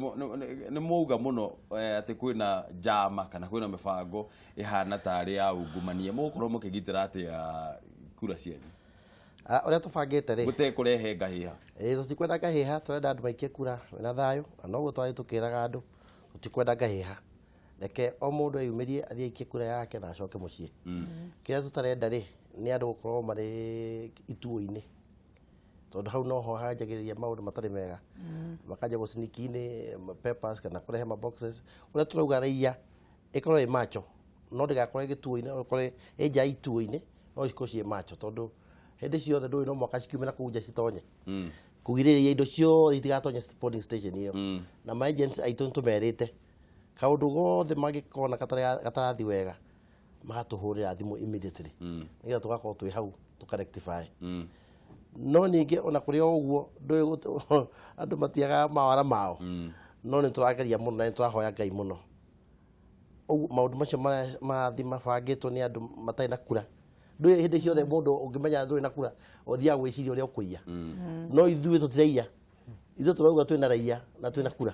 nĩ mwauga mũno atĩ kwĩna njama kana kwĩna mĩbango ĩhana tarĩ ya ungumania, mũgũkorwo mũkĩgitĩra atĩa kura cianyu? Ah, ũrĩa tũbangĩte rĩ, gũtekũrehe ngahĩha. Ĩĩ, tũtikwenda ngahĩha, tũrenda andũ maikie kura mena thayũ, na noguo twarĩ tũkĩraga andũ, tũtikwenda ngahĩha, reke o mũndũ eyumĩrie athiĩ aikie kura yake na acoke mũciĩ. Kĩrĩa tũtarenda rĩ, nĩ andũ gũkorwo marĩ ituo-inĩ, tondũ hau noho hanjagĩrĩria maũndũ matarĩ mega, makanjia gũcinikini papers kana kũrehe ma boxes. Ũrĩa tũrauga, raia ĩkorwo ĩ macho, no ndĩgakorwo ĩ gĩtuo-inĩ, no ĩkorwo ĩ nja ya ituo-inĩ, no cikorwo ciĩ macho, tondũ hĩndĩ ciothe ndũĩ no mwaka cikiume na kũu nja citonye, kũgirĩrĩria indo ciothe itigatonye polling station ĩyo. Na ma agents aitũ nĩtũmerĩte kaũndũ gothe mangĩkona gatarathi wega, magatũhũrĩra thimũ immediately, nĩgetha tũgakorwo twĩ hau tũkarectify. No ningĩ ona kũrĩ o ũguo, ndũĩ andũ matiagaga mawara mao, no nĩ tũrageria mũno na nĩ tũrahoya Ngai mũno. Ũguo maũndũ macio marathiĩ mabangĩtwo nĩ andũ matarĩ na kura. Ndũĩ hĩndĩ ciothe mũndũ ũngĩmenya ndũrĩ na kura, ũthiaga gwĩciria ũrĩa ũkũiya, no ithuĩ tũtiraiya, ithuĩ tũrauga twĩna raia na twĩna kura.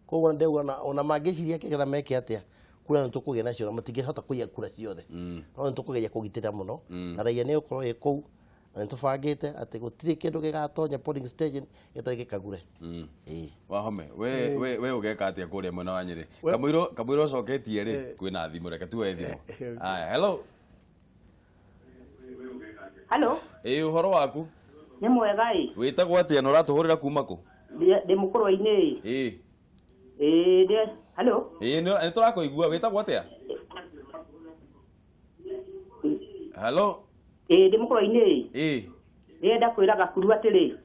Koguo ndauga ona mangĩciria kĩgera meke atĩa, kura nĩ tũkũgĩa nacio na matingĩhota kũiya kura ciothe, no nĩ tũkũgeria kũgitĩra mũno, na raia nĩ ĩgũkorwo ĩ kũu, na nĩ tũbangĩte atĩ gũtirĩ kĩndũ gĩgatonya polling station gĩtarĩ gĩkagure. Ĩĩ. Wahome, we ũgeka atĩa kũrĩa mwena wa Nyĩrĩ? Kamũira ũcoketie rĩ, kwĩna thimũ, reke tuoe thimũ. Aya, hello. Halo. Ĩĩ, ũhoro waku? Nĩ mwega ĩ. Wĩtagwo atĩa na ũratũhũrĩra kuma kũ? Ndĩ mũkũrwa-inĩ ĩ. Ĩ, ndĩ halo. Ĩĩ, nĩ tũrakũigua, wĩtagwo atĩa? Hello. Ĩ, ndĩ mũkũrwa-inĩ ĩ. Ndĩrenda kwĩra Gakuru atĩrĩ,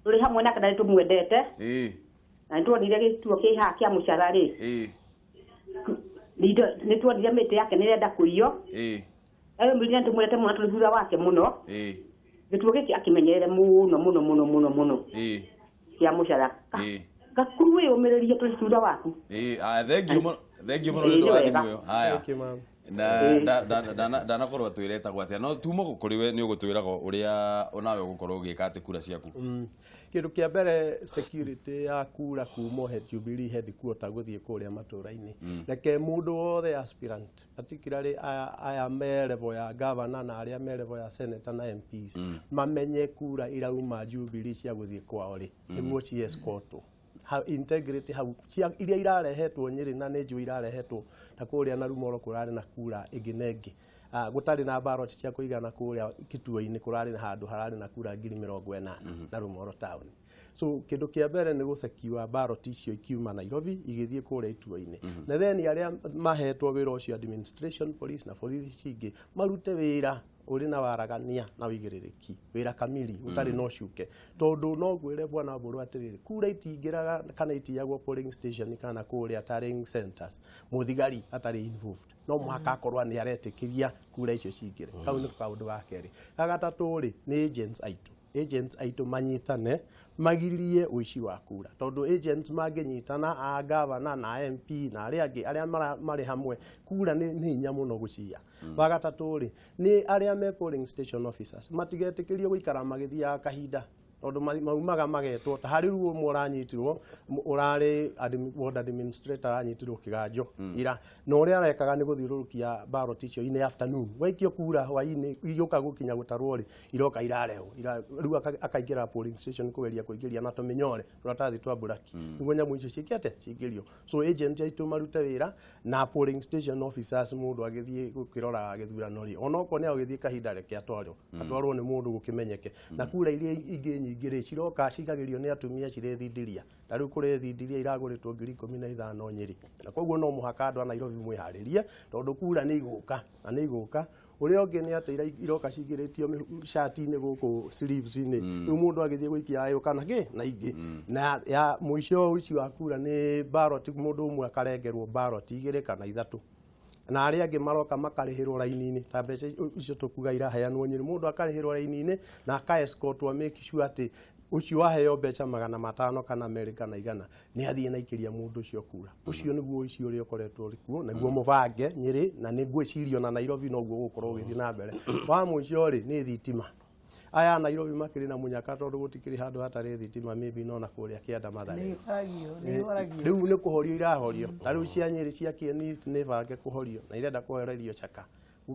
tũrĩ hamwe nake na nĩ tũmwendete, na nĩ tuonire gĩtuo kĩ haha kĩa mũcara rĩ, nĩ tuonire mĩtĩ yake nĩ ĩrenda kũiywo. Rĩu nĩ tũmwendete mũno na tũrĩ thutha wake mũno. Gĩtuo gĩkĩ akĩmenyerere mũno mũno mũno mũno mũno, kĩa mũcara. Gakuru, wĩyũmĩrĩrie, tũrĩ thutha waku. Ĩĩ, aya, thank you mũno, thank you mũno nĩ Ĩĩ, ũndũ wa nĩ wega. thimũ ĩyo. Haya. Thank you, ma'am. Na ndanakorwo atwĩra etagwo atĩa, no tuma kũrĩ we, nĩ ũgũtwĩraga ũrĩa onawe ũgũkorwo ũgĩka atĩ kura ciaku. Kĩndũ kĩa mbere, security ya kura kuma he Jubilee headquarter gũthiĩ kũrĩa matũra-inĩ. Reke mũndũ wothe aspirant, particularly aya me level ya governor na arĩa me level ya senator na MPs, mamenye kura irauma Jubilee cia gũthiĩ kwao rĩ, nĩguo ci escortwo. Integrity hau cia iria irarehetwo Nyĩrĩ, na nĩ njũĩ irarehetwo ta kũrĩa na Rumoro, kũrarĩ na kura ĩngĩ na ĩngĩ. Ah, gũtarĩ na ballot cia kũigana kũrĩa kituo-inĩ, kũrarĩ na handũ hararĩ na kura 80,000 na Rumoro town. So kĩndũ kĩa mbere nĩ gũsecure ballot icio ikiuma Nairobi igĩthiĩ kũrĩa ituo-inĩ, na then arĩa mahetwo wĩra ũcio, administration police na borithi cingĩ, marute wĩra ũrĩ na waragania na wĩigĩrĩrĩki, wĩra kamili ũtarĩ na ũcuke, tondũ no ngwĩre bwana Mbũrũ atĩrĩrĩ, kura itingĩraga kana itiyagwo polling station kana kũrĩa tallying centers mũthigari atarĩ involved. No mũhaka akorwo nĩ aretĩkĩria kura icio cingĩre. Kau nĩ kaũndũ ga kerĩ. Ga gatatũ rĩ, nĩ agents aitũ, agents aitũ manyitane magirie ũici wa kura, tondũ agents mangĩnyitana a governor na MP na arĩa angĩ arĩa marĩ hamwe, kura nĩ hinya mũno gũciya. Wa gatatũ rĩ, nĩ arĩa me polling station officers matigetĩkĩrio gũikara magĩthiaga kahinda, tondũ maumaga magetwo ta harĩ rĩu ũmwe ũranyitirwo, ũrarĩ ward administrator, aranyitirwo kĩganjo ira, na ũrĩa arekaga nĩ gũthiũrũrũkia ballot icio in the afternoon, waikio kura hwainĩ, igĩũka gũkinya gũtarwo rĩ, iroka irarehwo. Rĩu akaingĩra polling station kũgeria kũingĩria na tũmĩnyore tũratathi twa mburaki nĩguo nyamũ icio ciĩke atĩa, cingĩrio. So agent aitũ marute wĩra na polling station officers, mũndũ agĩthiĩ gũkĩrora gĩthurano rĩ, onokorwo nĩ agũgĩthiĩ kahinda, reke atwarwo, atwarwo nĩ mũndũ gũkĩmenyeke. Na kura iria ingĩ nyingĩ rĩ, ciroka cigagĩrio nĩ atumia cirĩ thindiria, ta rĩu kũrĩ thindiria iragũrĩtwo 15,000 Nyĩrĩ, na koguo no mũhaka andũ a Nairobi mwĩharĩrie, tondũ kura nĩ igũka na nĩ igũka. Ũrĩa ũngĩ nĩ atĩ iroka cingĩrĩtio cati-inĩ gũkũ sleeves-inĩ, rĩu mũndũ agĩthiĩ gũikia agĩũka na kĩ na ingĩ. Na ya mũico, ũici wa kura nĩ ballot, mũndũ ũmwe akarengerwo ballot igĩrĩ kana ithatũ, na arĩa angĩ maroka makarĩhĩrwo raini-inĩ, ta mbeca icio tũkuga iraheanwo Nyĩrĩ, mũndũ akarĩhĩrwo raini-inĩ na aka-escortwo, make sure atĩ ũcio waheo mbeca 500 kana 200 kana 100 nĩ athiĩ na ikĩria mũndũ ũcio kura. Ũcio nĩguo ũici ũrĩa ũkoretwo ũrĩ kuo, nĩguo mũbange Nyĩrĩ, na nĩ ngwĩciria ona Nairobi noguo ũgũkorwo ũgĩthiĩ na mbere. Wa mũico rĩ, nĩ thitima. Aya a Nairobi makĩrĩ na mũnyaka tondũ gũtikĩrĩ handũ hatarĩ thitima, maybe no na kũrĩa kĩanda Mathare. Nĩ ihoragio, nĩ ihoragio. Rĩu nĩ kũhorio irahorio, na rĩu cia Nyĩrĩ, cia Kieni East nĩ bange kũhorio na irenda kũhorerio Chaka,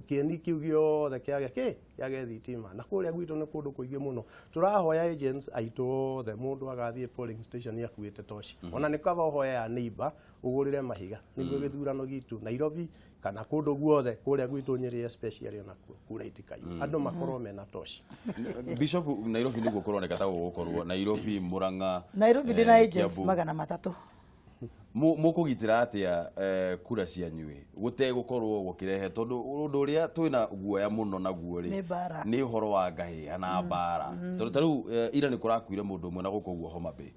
Kieni kĩu gĩothe kĩage kĩ kĩage thitima. Na kũrĩa gwitũ nĩ kũndũ kũingĩ mũno tũrahoya agents aitũ othe, mũndũ agathiĩ polling station akuĩte toci. Ona nĩ kaba ũhoya ya neighbor ũgũrĩre mahiga nĩguo gĩthurano gitũ Nairobi kana kũndũ guothe kũrĩa gwitũ Nyĩrĩ especially onakuo kura itikaiywo, andũ makorwo mena toci. Bishop, Nairobi nĩguo kũroneka ta gũgũkorwo Nairobi, Murang'a? Nairobi ndĩna agents Kiambu. 300. Mũkũgitĩra atĩa kura cianyu gũtegũkorwo gũkĩrehe, tondũ ũndũ ũrĩa twĩna guoya mũno naguo rĩ Nĩ mbara. Nĩ ũhoro wa ngahĩha na mbara, tondũ ta rĩu ira nĩ kũrakuire mũndũ ũmwe na gũkũ ũguo Homa Bay.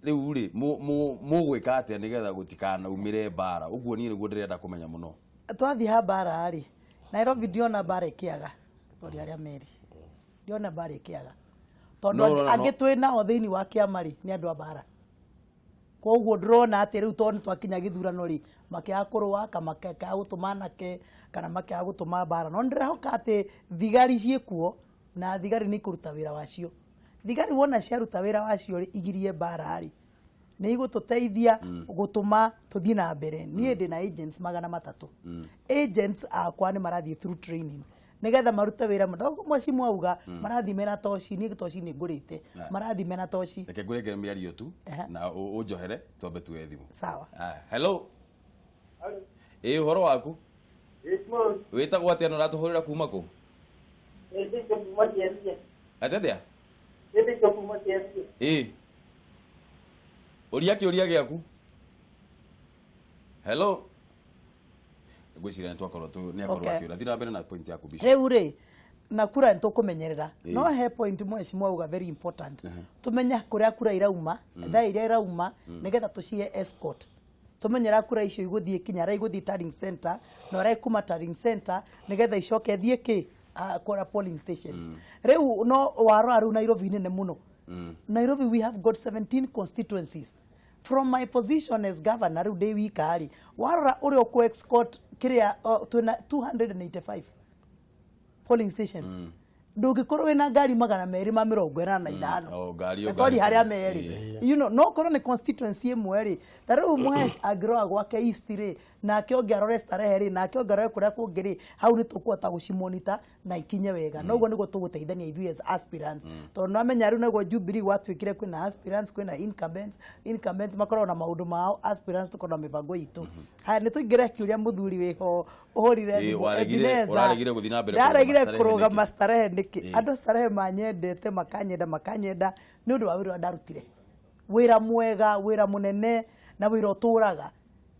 Rĩu rĩ, mũgwĩka atĩa nĩgetha gũtikanaumĩre mbara ũguo? Niĩ nĩguo ndĩrenda kũmenya mũno. Twathiĩ ha mbara rĩ, Nairobi ndiona mbara ĩkĩaga tondũ arĩa merĩ ndiona mbara ĩkĩaga tondũ No, no, no, angĩ twĩ nao thĩinĩ wa kĩama rĩ nĩ andũ a mbara. Koguo ndĩrona atĩ rĩu tondũ nĩ twakinya gĩthurano rĩ, makĩaga kũrũa kana makĩaga gũtũma anake kana makĩaga gũtũma mbara, no ndĩrehoka atĩ thigari ciĩkuo na thigari nĩ ikũruta wĩra wacio. Thigari wona ciaruta wĩra wacio rĩ, igirie mbara rĩ, nĩ igũtũteithia gũtũma tũthiĩ na mbere. Niĩ ndĩna agents 300. Agents akwa nĩ marathiĩ through training nĩgetha marute wĩra mũno. Mwacimu auga marathiĩ mena toci, niĩ toci nĩ ngũrĩte, marathiĩ mena toci. Reke ngũrengere mĩario tu na ũnjohere twambe tuoe thimũ. Sawa. Ah, hello, ĩ ũhoro waku, wĩtagwo atĩa na ũratũhũrĩra kuma kũ? Atĩ atĩa? Ĩ, ũria kĩũria gĩaku. Hello, ngwĩciria nĩ twakorwo tu nĩ akorwo akĩũra. Thiĩ na mbere na point yaku, Bishop. Rĩu rĩ, na kura nĩ tũkũmenyerera. No he point mheshimiwa auga very important, tũmenye kũrĩa kura irauma, thaa iria irauma, nĩgetha tũcihe escort, tũmenye ũrĩa kura icio igũthiĩ kinya ũrĩa igũthiĩ tallying center na ũrĩa ikuma tallying center nĩgetha icoke thiĩ kĩ kũrĩa polling stations. Rĩu no warora rĩu Nairobi nene mũno. Nairobi we have got 17 constituencies. From my position as governor, rĩu ndĩ wika rĩ, warora ũrĩa ũkũ escort kĩrĩa, twĩna 285 polling stations, ndũngĩkorwo wĩna ngari 285. O ngari o Na twari ngari. harĩa merĩ no korwo nĩ constituency ĩmwe rĩ, ta rĩu Mũhesh angĩrora gwake East rĩ, nake ũngĩ arore Starehe rĩ, nake ũngĩ arore kũrĩa kũngĩ rĩ, hau nĩ tũkũhota gũcimonita na ikinye wega. Noguo nĩguo tũgũteithania ithuĩ as aspirants, tondũ namenya rĩu naguo Jubilee gwatuĩkire kwĩna aspirants, kwĩna incumbents. Incumbents makoragwo na maũndũ mao, aspirants tũkoragwo na mĩbango itũ. Haya, nĩ tũingĩre kĩũria mũthuri wĩho ũhũrire Ĩ, thimũ, waregire- Ebenezer. Ũraregire gũthiĩ na mbere Ndaregire kũrũgama kũrũgama Starehe nĩkĩ? Ĩ. Andũ Starehe manyendete, makanyenda, makanyenda nĩ ũndũ wa wĩra ũrĩa ndarutire, wĩra mwega, wĩra mũnene na wĩra ũtũraga.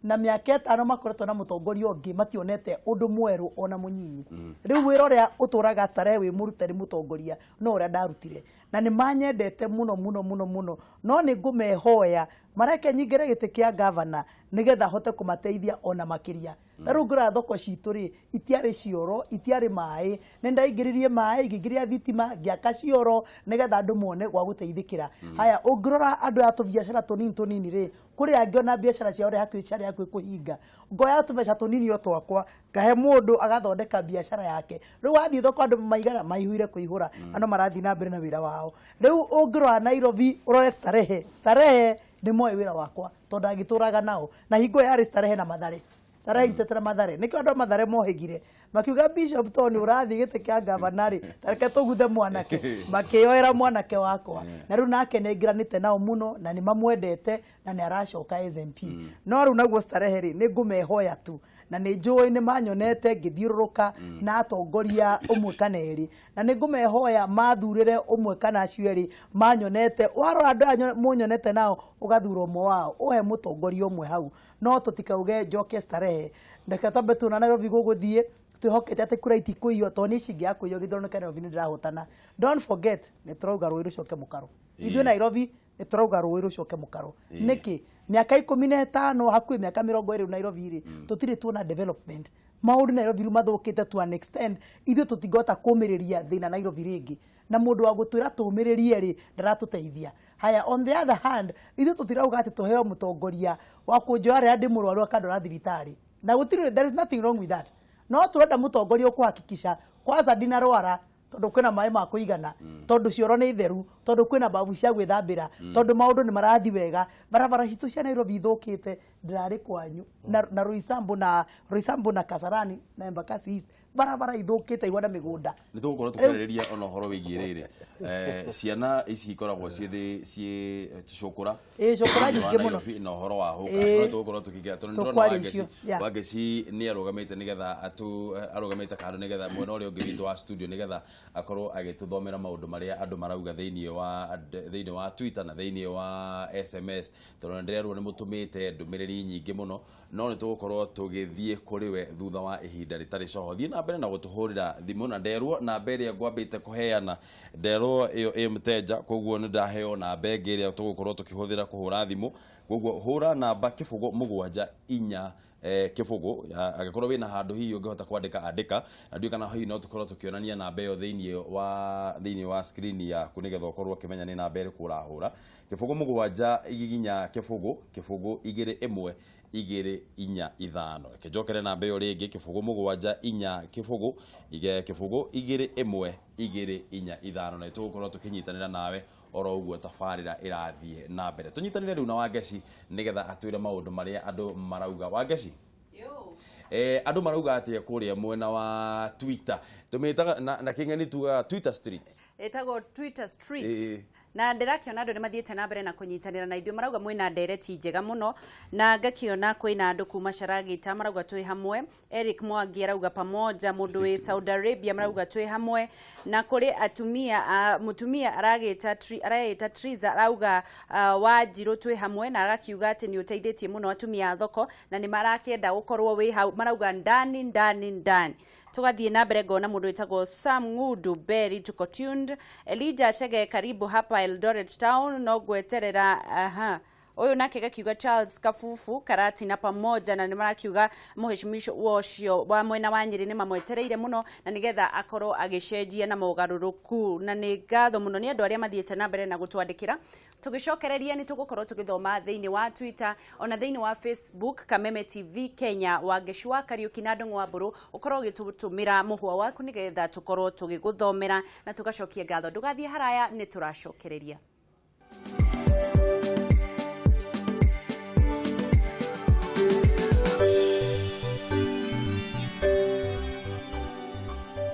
Na mĩaka 5 makoretwo na mũtongoria ũngĩ, mationete ũndũ mwerũ ona mũnyinyi. Rĩu wĩra ũrĩa ũtũraga Starehe wĩ mũrute nĩ mũtongoria no ũrĩa ndarutire, na nĩ manyendete mũno mũno mũno mũno. No nĩ ngũmehoya mareke nyingĩre gĩtĩ kĩa gavana nĩgetha hote kũmateithia ona makĩria. Ta rĩu ngĩrora thoko citũ rĩ, itiarĩ cioro, itiarĩ maĩ. Nĩ ndaingĩririe maĩ, ngĩingĩria thitima, ngĩaka cioro nĩgetha andũ mone gwa gũteithĩkĩra. Haya, ũngĩrora andũ aya tũbiacara tũnini tũnini rĩ, kũrĩ angĩ ona biacara ciao rĩ hakuhĩ ciarĩ hakuhĩ kũhinga. Ngoya tũbeca tũnini o twakwa, ngahe mũndũ agathondeka biacara yake. Rĩu wathiĩ thoko andũ maigana maihũire kũihũra, na no marathiĩ na mbere na wĩra wao. Rĩu ũngĩrora Nairobi, ũrore Starehe, Starehe nĩ moĩ wĩra wakwa tondũ ndangĩtũraga nao na hingo ĩyo yarĩ Starehe na Mathare. Starehe itetera Mathare, nĩkĩo andũ a Mathare mohĩgire makiuga, "Bishop, tondũ nĩ ũrathiĩ gĩtĩ kĩa gavana rĩ, tareke tũguthe mwanake." Makĩyoera mwanake wakwa, na rĩu nake nĩ aingĩranĩte nao mũno na nĩ mamwendete na nĩ aracoka as MP. No rĩu naguo Starehe rĩ, nĩ ngũmehoya tu, na nĩ njũĩ nĩ manyonete ngĩthiũrũrũka na atongoria ũmwe kana erĩ, na nĩ ngũmehoya mathurĩre ũmwe kana acio erĩ manyonete. Warora andũ aya mũnyonete nao, ũgathura ũmwe wao, ũhe mũtongoria ũmwe hau. No tũtikauge njoke Starehe. Reke twambe tuona Nairobi gũgũthiĩ, twĩhokete atĩ kura itikũiywo, tondũ niĩ cingĩaga kũiywo gĩthurano kĩa Nairobi nĩ ndĩrahotana. Don't forget, nĩ tũrauga rũĩ rũcoke mũkaro. Ithuĩ Nairobi nĩ tũrauga rũĩ rũcoke mũkaro. Nĩkĩ? Mĩaka 15, hakuhĩ mĩaka 20 Nairobi rĩ, tũtirĩ tuona development. Maũndũ Nairobi rĩu mathũkĩte to an extent ithuĩ tũtingĩhota kũmĩrĩria thĩna Nairobi rĩngĩ, na mũndũ wa gũtwĩra tũmĩrĩrie rĩ, ndaratũteithia. Haya, on the other hand, ithuĩ tũtirauga atĩ tũheo mũtongoria wa kũnjoya rĩrĩa ndĩ mũrwaru akandwara thibitarĩ, na gũtirĩ, there is nothing wrong with that. No tũrenda mũtongoria ũkũhakikisha kwanza ndinarwara. Tondu kwina maĩ ma kũigana, tondu cioro nĩ theru, tondu kwina babu cia gwĩthambĩra, tondu maũndũ nĩ marathi wega. Barabara citũ cia Nairobi ithũkĩte, ndĩrarĩ kwanyu na Roysambu na Kasarani na Embakasi East, barabara ithũkĩte igwa na mĩgũnda. Nĩ tũgũkorwo tũkĩarĩrĩria ona ũhoro wĩgiĩ rĩrĩ, ciana ici ikoragwo ciĩ ciĩ cũkũra. Ĩĩ, cũkũra nyingĩ mũno. Nairobi na ũhoro wa hũka no tũgũkorwo tũkĩingĩra tondũ nĩndĩrona Tũkwaria Wangeci icio, yeah. Wangeci nĩ arũgamĩte nĩgetha atũ arũgamĩte kando nĩgetha mwena ũrĩa ũngĩ witũ wa studio nĩgetha akorwo agĩtũthomera maũndũ marĩa andũ marauga thĩinĩ wa Twitter na thĩinĩ wa SMS, tondũ nĩndĩrerwo nĩ mũtũmĩte ndũmĩrĩri nyingĩ mũno, no nĩ tũgũkorwo tũgĩthiĩ kũrĩ we thutha wa ihinda rĩtarĩ coho. Thiĩ na mbere na gũtũhũrĩra thimũ, na nderwo namba ĩrĩa ngwambĩte kũheana, nderwo ĩyo ĩ mteja, koguo nĩ ndaheo namba ĩngĩ ĩrĩa tũgũkorwo tũkĩhũthĩra kũhũra thimũ. Koguo hũra namba 074 0, angĩkorwo wĩna handũ hihi ũngĩhota kwandĩka, andĩka, na ndiũĩ kana hihi no tũkorwo tũkĩonania namba ĩyo thĩinĩ wa screen yaku nĩgetha ũkorwo ũkĩmenya nĩ namba ĩrĩkũ ũrahũra. 074 0 0 2 1 2 4 5. Reke njokere namba ĩyo rĩngĩ: 074 0 0 2 1 2 4 5. Na tũgũkorwo tũkĩnyitanĩra nawe oro ũguo tabarĩra ĩrathiĩ na mbere. Tũnyitanĩre rĩu na Wangeci nĩgetha atwĩre maũndũ marĩa andũ marauga. Wangeci, andũ marauga atĩa kũrĩa mwena wa Twitter? Tũmĩtaga na kĩng'eni tugaga Twitter streets. Ĩtagwo Twitter streets. Na ndĩrakĩona andũ nĩ mathiĩte na mbere na kũnyitanĩra na ithuĩ, marauga mwĩna ndereti njega mũno, na ngakĩona kwĩna andũ kuma Caragita marauga twĩ hamwe. Eric Mwangi arauga pamoja. Mũndũ wĩ Saudi Arabia marauga twĩ hamwe. Na kũrĩ atumia, mũtumia aragĩta aragĩta Triza arauga, Wanjirũ twĩ hamwe, na agakiuga atĩ nĩ ũteithĩtie mũno atumia a thoko na nĩ marakĩenda gũkorwo wĩ hau, marauga ndani ndani ndani. Tugathiĩ na mbere, ngona mũndũ wĩtagwo Sam Ng'undu Berry, tuko tuned. Elijah Chege, karibu hapa Eldoret town, no gweterera. Aha, ũyũ nake gakiuga Charles Kabubu Karati na pamoja, na nĩ marakiuga mũheshimiwa ũcio wa mwena wa Nyĩrĩ nĩ mamwetereire mũno na nĩgetha akorwo agĩcenjia na mogarũrũku. Na nĩ ngatho mũno nĩ andũ arĩa mathiĩte na mbere na gũtwandĩkĩra. Tũgĩcokereria nĩ tũgũkorwo tũgĩthoma thĩinĩ wa Twitter ona thĩinĩ wa Facebook, Kameme TV Kenya. Wangeci wa Kariũki na Ndũng'ũ wa Mbũrũ, ũkorwo ũgĩtũtũmĩra mũhwa waku nĩgetha tũkorwo tũgĩgũthomera na tũgacokia ngatho. Ndũgathiĩ haraya, nĩ tũracokereria.